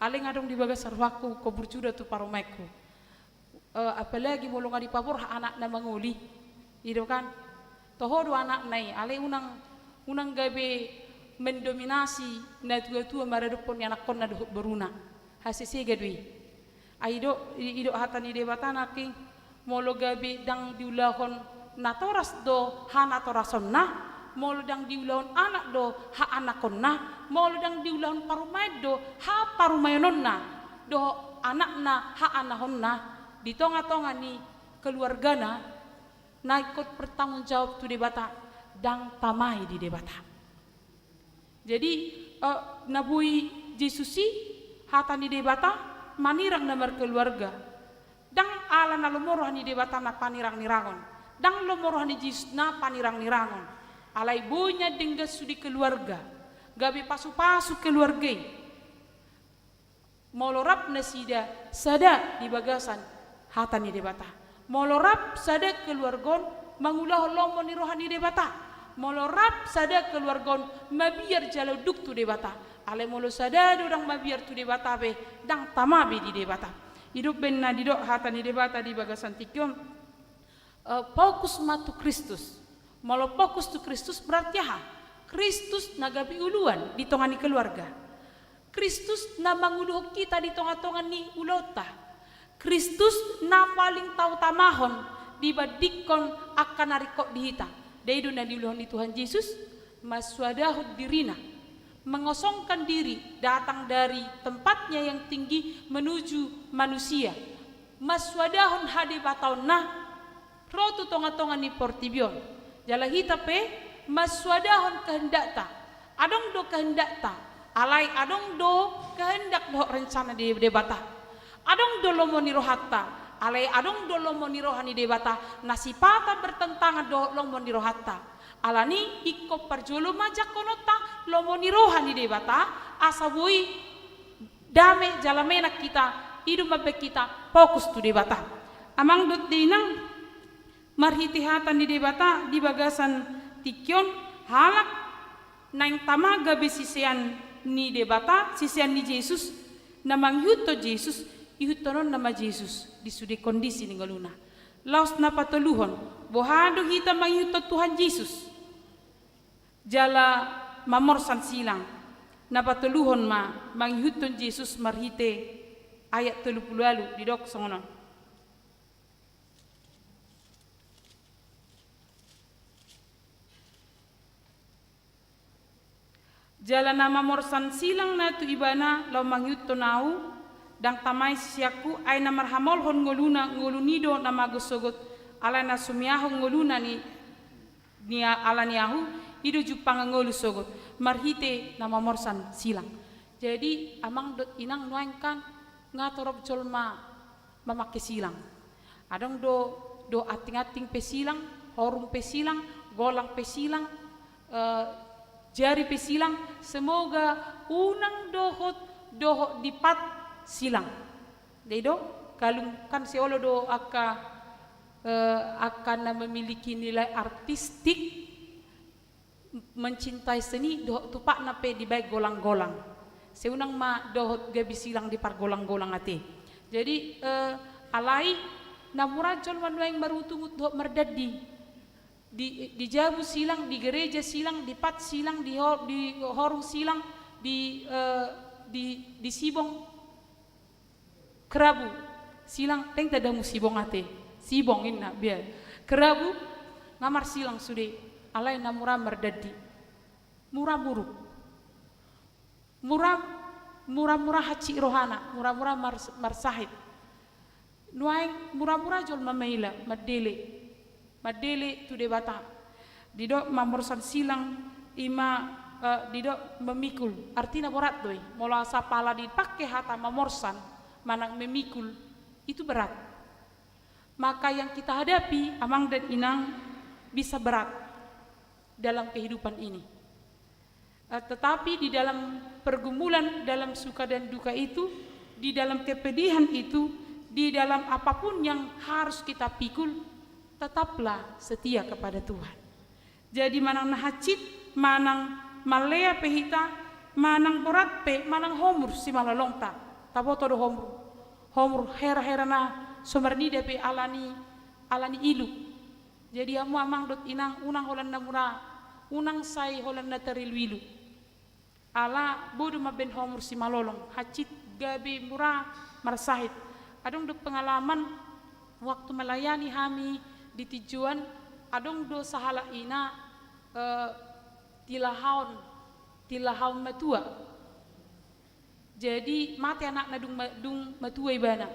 Alai nga adong di bagasan rohangku, ingkon burju do tu parumaenku. Eh, apalagi molo nga dipaborhat anakna mangoli. I do kan. Toho do anakna i, alai unang, unang gabe mendominasi na tua-tua maradophon ni anakkonna dohot boruna. Hasesega do i. Ai didok, i-, didok hata ni Debata nangkin, molo gabe ndang diulahon natoras do hanatorasonna, molo ndang diulahon anak do haanakonna, molo ndang diulahon parumaen do haparumaenonna, dohot anakna haanakonna, di tonga-tonga ni keluargana, na ingkon bertanggung jawab tu Debata, ndang tama i di Debata. Jadi, eh, na boi Jesus i, hata ni Debata, manirang na markeluarga. Ndang ala na lomo roha ni Debata na panirang-nirangon. Ndang lomo roha ni Jesus na panirang-nirangon. Alai boi nian denggan sude keluarga. Gabe pasu-pasu keluarga i. Molo rap nasida sada di bagasan hata ni Debata. Molo rap sada keluarga on mangulahon lomo ni roha ni Debata. Molo rap sada keluarga on mabiar jala unduk tu Debata. Alai molo sada do ndang mabiar tu Debata be, ndang tama be di Debata. I do umbahen na didok hata ni Debata di bagasan tingki on. Eh, fokus ma tu Kristus. Molo fokus tu Kristus berarti aha? Kristus na gabe uluan di tonga ni keluarga. Kristus na manguluhon hita di tonga-tonga ni ulaonta. Kristus na paling tautamahon dibandingkon angka na ringkot di hita. Dai do na diulahon ni Tuhan Jesus, mansuadahon dirina, mengosongkan diri, datang dari tempatnya yang tinggi menuju manusia. Mansuadahon hadebataonna, ro tu tongatonga ni portibi on. Jala hita pe mansoadahon kehendakta. Adong do kehendakta, alai adong do kehendak dohot rencana ni Debata. Adong do lomo ni rohanta, alai adong do lomo ni roha ni Debata na sipata bertentangan dohot lomo ni rohanta. Alani ingkon parjolo ma jangkononta lomo ni roha ni Debata, asa boi dame jala menak hita, i do mambahen hita fokus tu Debata. Amang dohot inang, marhite hata ni Debata di bagasan tingki on, halak naeng tama gabe sisean ni Debata, sisean ni Jesus, na mangihuthon Jesus, ihuthonon nama Jesus di sude kondisi ni ngoluna. Laos na patoluhon, boha do hita mangihuthon Tuhan Jesus jala mamorsan silang? Na patoluhon ma mangihuthon Jesus marhite ayat tolu pulu ualu, didok songon on. Jala na mamorsan silang na tu ibana laho mangihuthon ahu, ndang tama i siseanku, ai na marhamolhon ngoluna, ngoluna i do na mago sogot, alai na sumeahon ngoluna ni, ni a-, ala ni ahu, i do jumpang ngolu sogot, marhite na mamorsan silang. Jadi, amang dohot inang, nuaeng kan nga torop jolma mamake silang. Adong do, do antinganting pe silang, horung pe silang, golang pe silang, eh, jari pe silang, semoga unang dohot, dohot dipat silang. Jadi do, kalung kan seolo do angka, eh, angka na memiliki nilai artistik, mencintai seni, dohot tupakna pe dibaen golang-golang. Sai unang ma dohot gabe silang di pargolang-golang ate. Jadi, eh, alai na mura jolma nuaeng marungut-ungut dohot mardandi. Di, di jabu silang, di gereja silang, di pat silang, di ho-, di horung silang, di, eh, di, di sibong kerabu. Silang, dang tanda musibong ate. Sibong inna, biar. Kerabu, nga marsilang sude. Alai na mura mardandi. Mura muruk. Mura, mura-mura hansit rohana, mura-mura mars-, marsahit. Nuaeng mura-mura jolma maila, mandele. Mandele tu Debata. Didok mamorsan silang ima, eh, didok memikul. Artina borat do i. Molo asa pala dipake hata mamorsan, manang memikul, itu berat. Maka yang kita hadapi, amang dan inang, bisa berat dalam kehidupan ini. Eh, tetapi di dalam pergumulan, dalam suka dan duka itu, di dalam kepedihan itu, di dalam apapun yang harus kita pikul, tetaplah setia kepada Tuhan. Jadi manang na hansit, manang mallea pe hita, manang borat pe, manang homur simalolongta. Taboto do homur, homur hera-hera na so marnida pe ala ni, ala ni ilu. Jadi hamu amang dohot inang, unang holan na mura, unang sai holan na tarilu-ilu. Ala boi do mambaen homur simalolong, hansit gabe mura marsahit. Adong do pengalaman waktu melayani hami di tinjoan, adong do sahalak ina, eh, tilahaon, tilahaon matua. Jadi mate anakna dung ma-, dung matua ibana.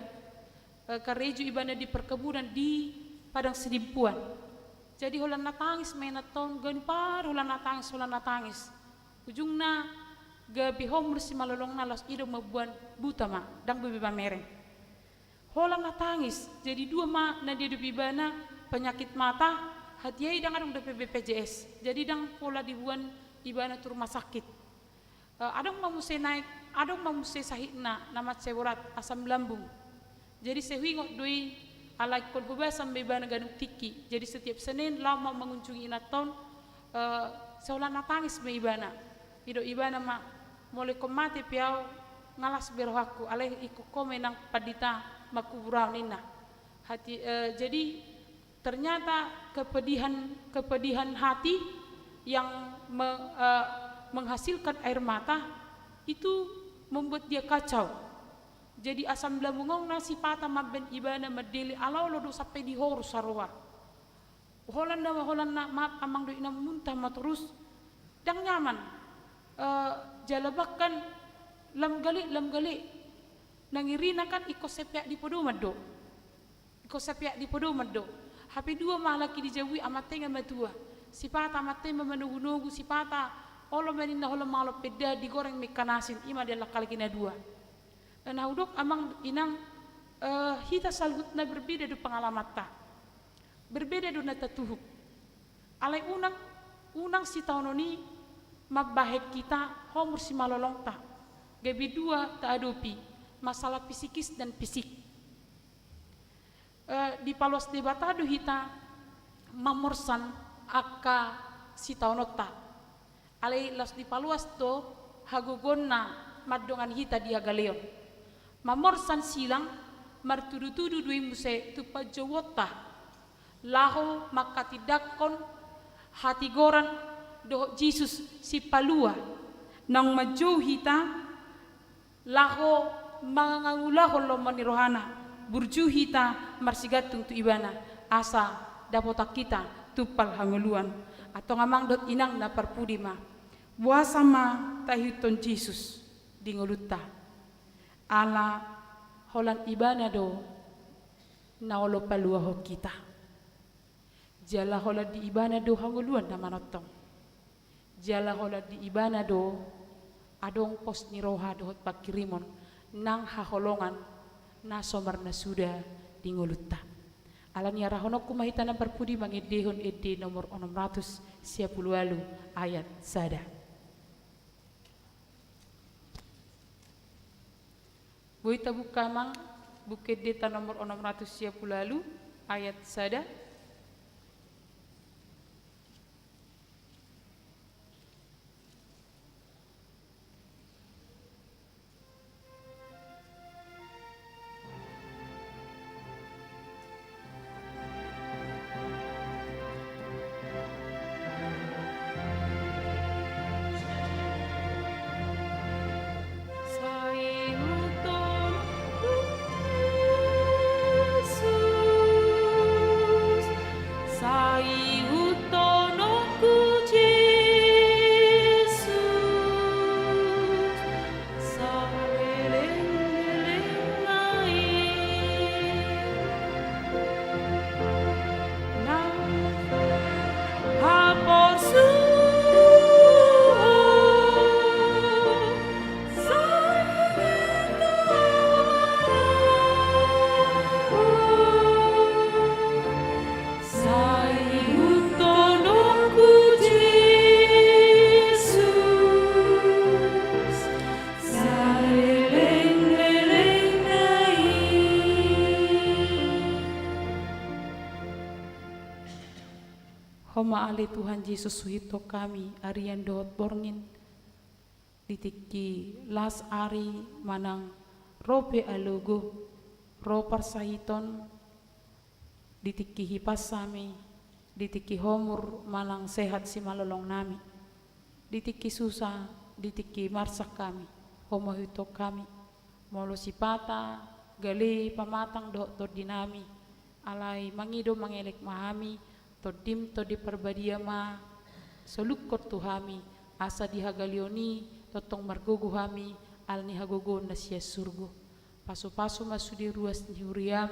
Eh, karejo ibana di perkebunan di padang sidimpuan. Jadi holan na tangis ma inanta on, ganup ari holan na tangis, holan na tangis. Ujungna gabe homur simalolongna, laos i do mamboan buta ma, dang boi be mamereng. Holan na tangis, jadi dua ma na diadopi ibana, penyakit mata, hatiha i dang adong dope B P J S. Jadi dang pola diboan ibana tu rumah sakit. Eh, adong ma muse naek, adong ma muse sahitna na mansai borat, asam lambung. Jadi sai huingot do i, ala ingkon hobasan ma ibana ganup tingki. Jadi setiap Senin laho ma mangunjungi inanta on, eh, sai holan na tangis ma ibana. Didok ibana ma, molo ingkon mate pe ahu, nga las be rohangku, alai ingkon ho ma inang pandita mangkubur ahu ninna. Hati, eh, jadi ternyata kepedihan, kepedihan hati yang me-, eh, menghasilkan air mata itu membuat dia kacau. Jadi asam lambung on na sipata mambaen ibana mandele, ala olo do sampe di horus saroa. Holan na, holan na, maaf amang dohot inang, muntah ma torus, dang nyaman. Eh, jala bahkan lam gale, lam gale. Nang irina kan ingkon sai peak di podoman do. Ingkon sai peak di podoman do. Hape dua ma halak i di jabu i, amanta i nga matua. Sipata amanta i ma manogunogu, sipata olo ma ninna holan mangalap penda, digoreng ma ingkon asin, i ma dialap halak i na dua. Na hudok amang inang, eh, hita saluhutna berbeda do pengalamanta. Berbeda do na tatuhuk. Alai unang, unang sitaonon i mambahen hita homur simalolongta. Gabe dua taadopi, masalah psikis dan fisik. Eh, dipaluas Debata do hita mamorsan angka sitaononta. Alai laos dipaluas do hagogoonna mandongani hita di hagaleon. Mamorsan silang, martudutudu do i muse tu panjouonta. Laho manghatindanghon hatigoran dohot Jesus Sipalua. Naung manjou hita, laho mangangulahon lomo ni rohana, burju hita marsigantung tu Ibana, asa dapotan hita tumpal hangoluan. Antong amang dohot inang na parpudi ma, boasa ma taihuthon Jesus di ngolunta? Ala holan Ibana do na olo paluahon hita. Jala holan di Ibana do hangoluan na manongtong. Jala holan di Ibana do adong pos ni roha dohot pangkirimon nang haholongan na so marnasuda di ngolunta. Alani i arahononku ma hita na parpudi mangendehon ende nomor onom ratus sia pulu ualu ayat sada. Boi tabuka amang Buku Endeta nomor onom ratus sia pulu ualu ayat sada. Ho ma ale Tuhan Jesus, huihuthon hami arian dohot borngin, di tingki las ari manang ro pe alogo, ro parsahiton, di tingki hipas hami, di tingki homur manang sehat simalolong nami, di tingki susa, di tingki marsak hami, ho ma huihuthon hami. Molo sipata gale pamatang dohot tondi nami, alai mangido mangelek ma hami, Tondim Tondi Parbadia ma solukhon tu hami, asa di hagaleon i tongtong margogo hami ala ni hagogoon na sian surgo. Pasupasu ma sude ruas ni huriam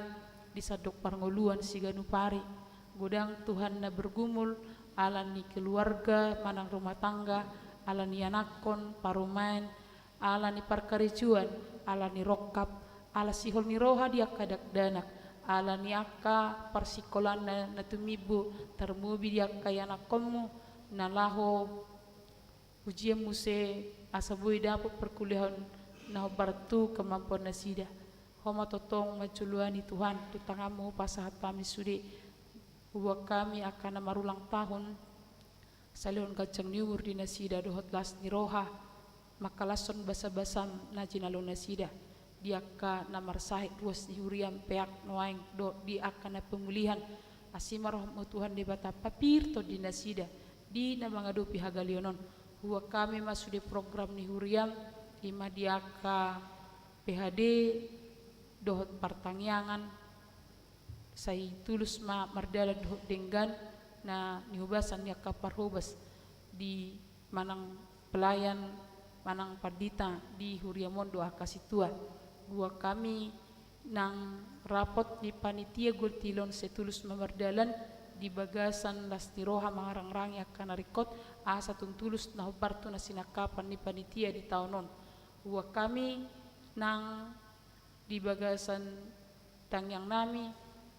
di sandok parngoluan siganup ari. Godang Tuhan na bergumul ala ni keluarga manang rumah tangga, ala ni anakkon, parumaen, ala ni parkarejoan, ala ni rongkap, ala sihol ni roha di angka dakdanak, ala ni angka parsikolaan na tumimbo, tarlumobi di angka ianakkonmu na laho ujian muse, asa boi dapot parkuliahon na hombar tu kemampuan nasida. Ho ma tongtong manjoloani Tuhan, tu tanganmu hupasahat hami sude. Huboan hami angka na marulang tahun, salehon ganjang ni umur di nasida dohot las ni roha, mangkalashon basabasam na jinalo nasida, di angka na marsahit ruas ni huriam peak nuaeng dohot di angka na pemulihan, asi ma roham o Tuhan Debata, papir tondi nasida di na mangadopi hagaleon on. Huboan hami ma sude program ni huriam, i ma di angka P H D dohot partangiangan, sai tulus ma mardalan dohot denggan na nihobasan ni angka parhobas di manang pelayan manang pandita di huriam on dohot angka sintua. Huboan hami nang rapot ni panitia gual tilon sai tulus ma mardalan di bagasan las ni roha mangarangrangi angka na ringkot, asa tung tulus na hombar tu na sinangkapan ni panitia di taon on. Huboan hami nang di bagasan tangiang nami,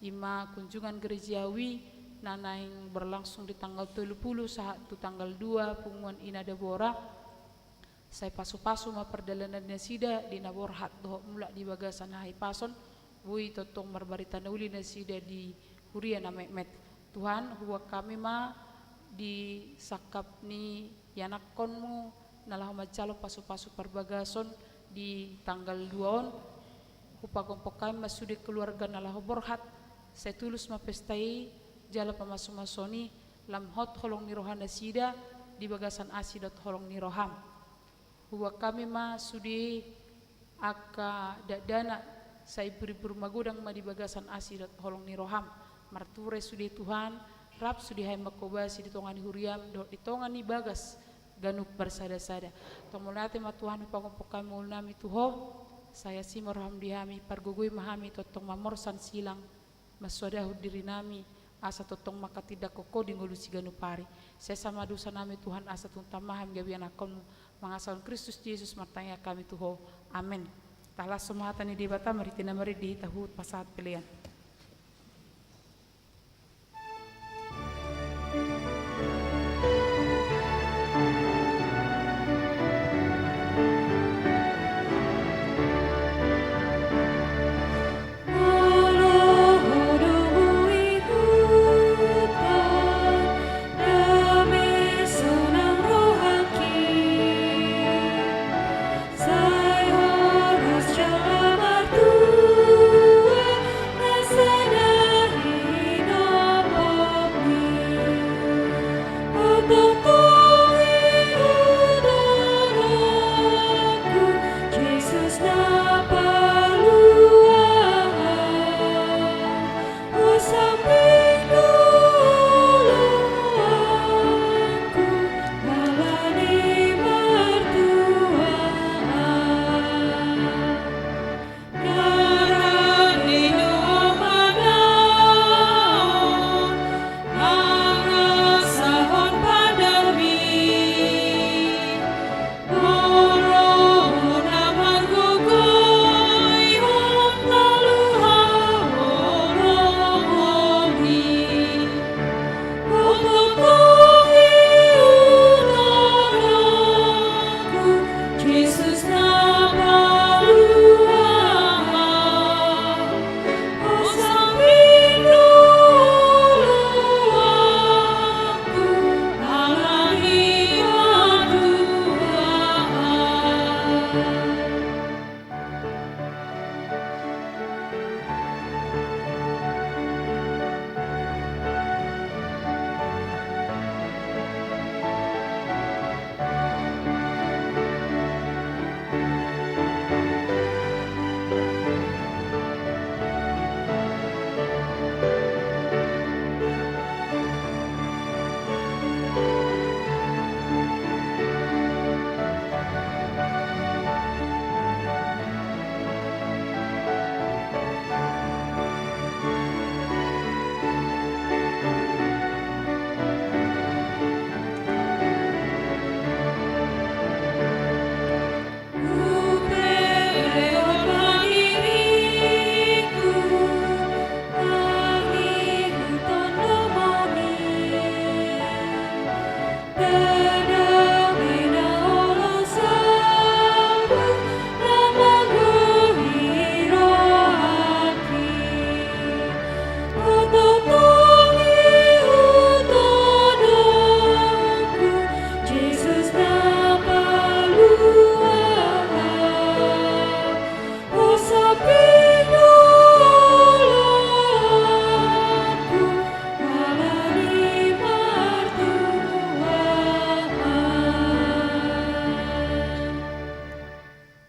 i ma kunjungan gerejawi na naeng berlangsung di tanggal tolu pulu sahat tu tanggal dua punguan Inadabora. Sai pasupasu ma pardalanan nasida di na borhat dohot mulak di bagasan hahipason, boi tongtong marbarita na uli nasida di huria na metmet. Tuhan, huboan hami ma di sangkap ni ianakkonmu na laho manjalo pasupasu parbagason di tanggal dua on. Hupagompong hami ma sude keluarga na laho borhat, sai tulus ma pesta i jala pamasumasuon i, lam hot holong ni roha nasida di bagasan asi dohot holong ni roham. Huboan hami ma sude angka dakdanak sai burimbur magodang ma di bagasan asi dohot holong ni roham. Marture sude Tuhan, rap sude hami manghobasi di tonga ni huriam dohot di tonga ni bagas ganup marsadasada. Tong mauliate ma Tuhan, hupagompong hami ngolu nami tu Ho, sai asi ma roham di hami, pargogoi ma hami tongtong mamorsan silang, mansoadahon diri nami, asa tongtong manghatindanghon Ho di ngolu siganup ari. Sesa ma dosa nami Tuhan, asa tung tama hami gabe ianakkonmu. Mangasahon Kristus Jesus martangiang hami tu Ho. Amen. Tahalashon ma hata ni Debata marhite na marende, tahuhut pasahat pelean.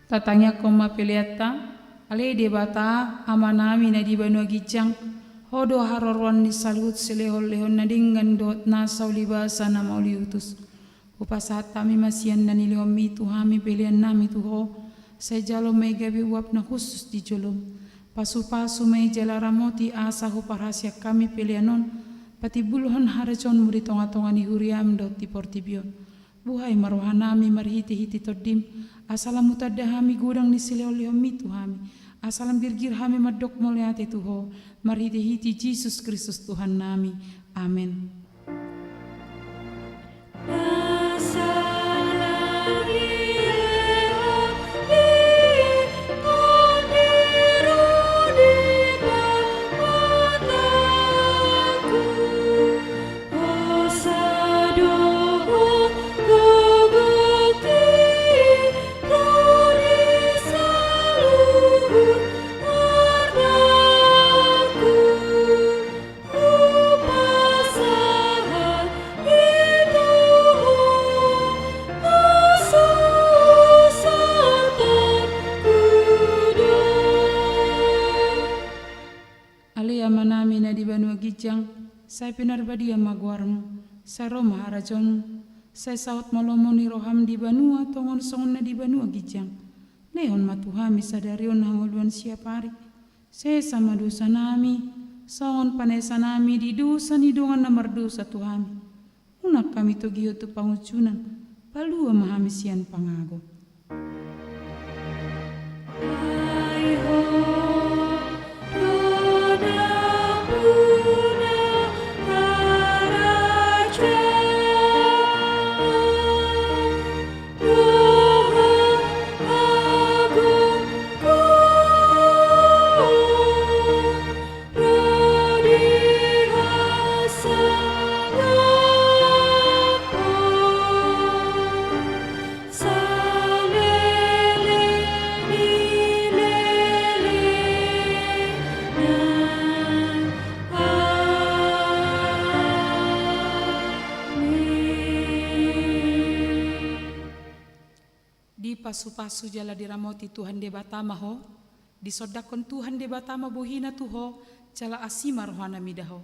Tatangianghon ma peleanta. Ale Debata, Amanami na di banua ginjang, Ho do haroroan ni saluhut silehonlehon na denggan dohot nasa ulibasa na mauliutus. Hupasahat hami ma sian na nilehonmi tu hami peleannami tu Ho, sai jalo ma i gabe uap na hushus di jolom. Pasupasu ma i jala ramoti asa huparhaseang hami pelean on, patimbulhon harajaonmu di tongatonga ni huriam dohot di portibi on. Buhai ma rohanami marhitehite tondim, asa lam hutanda hami godang ni silehonlehonmi tu hami, asa lam girgir hami mandok mauliate tu Ho, marhitehite Jesus Kristus Tuhannami. Amen. Ale Amanami na di banua ginjang, sai pinarbadia ma goarmu, sai ro ma harajaonmu, sai saut ma lomo ni roham di banua tonga on songon na di banua ginjang. Lehon ma tu hami sadari on hangoluan siapari. Sesa ma dosanami, songon panesanami di dosa ni dongan na mardosa tu hami. Unang hami togihon tu pangunjunan, palua ma hami sian pangago. Dipasupasu jala diramoti Tuhan Debata ma ho, disondangkon Tuhan Debata ma bohina tu ho, jala asi ma rohana mida ho.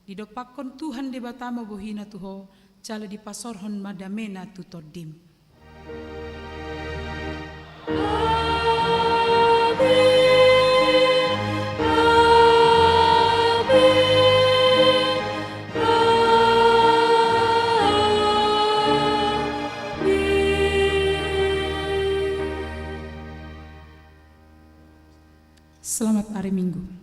Didompakkon Tuhan Debata ma bohina tu ho, jala dipasaorhon ma damena tu tondim. Selamat hari Minggu.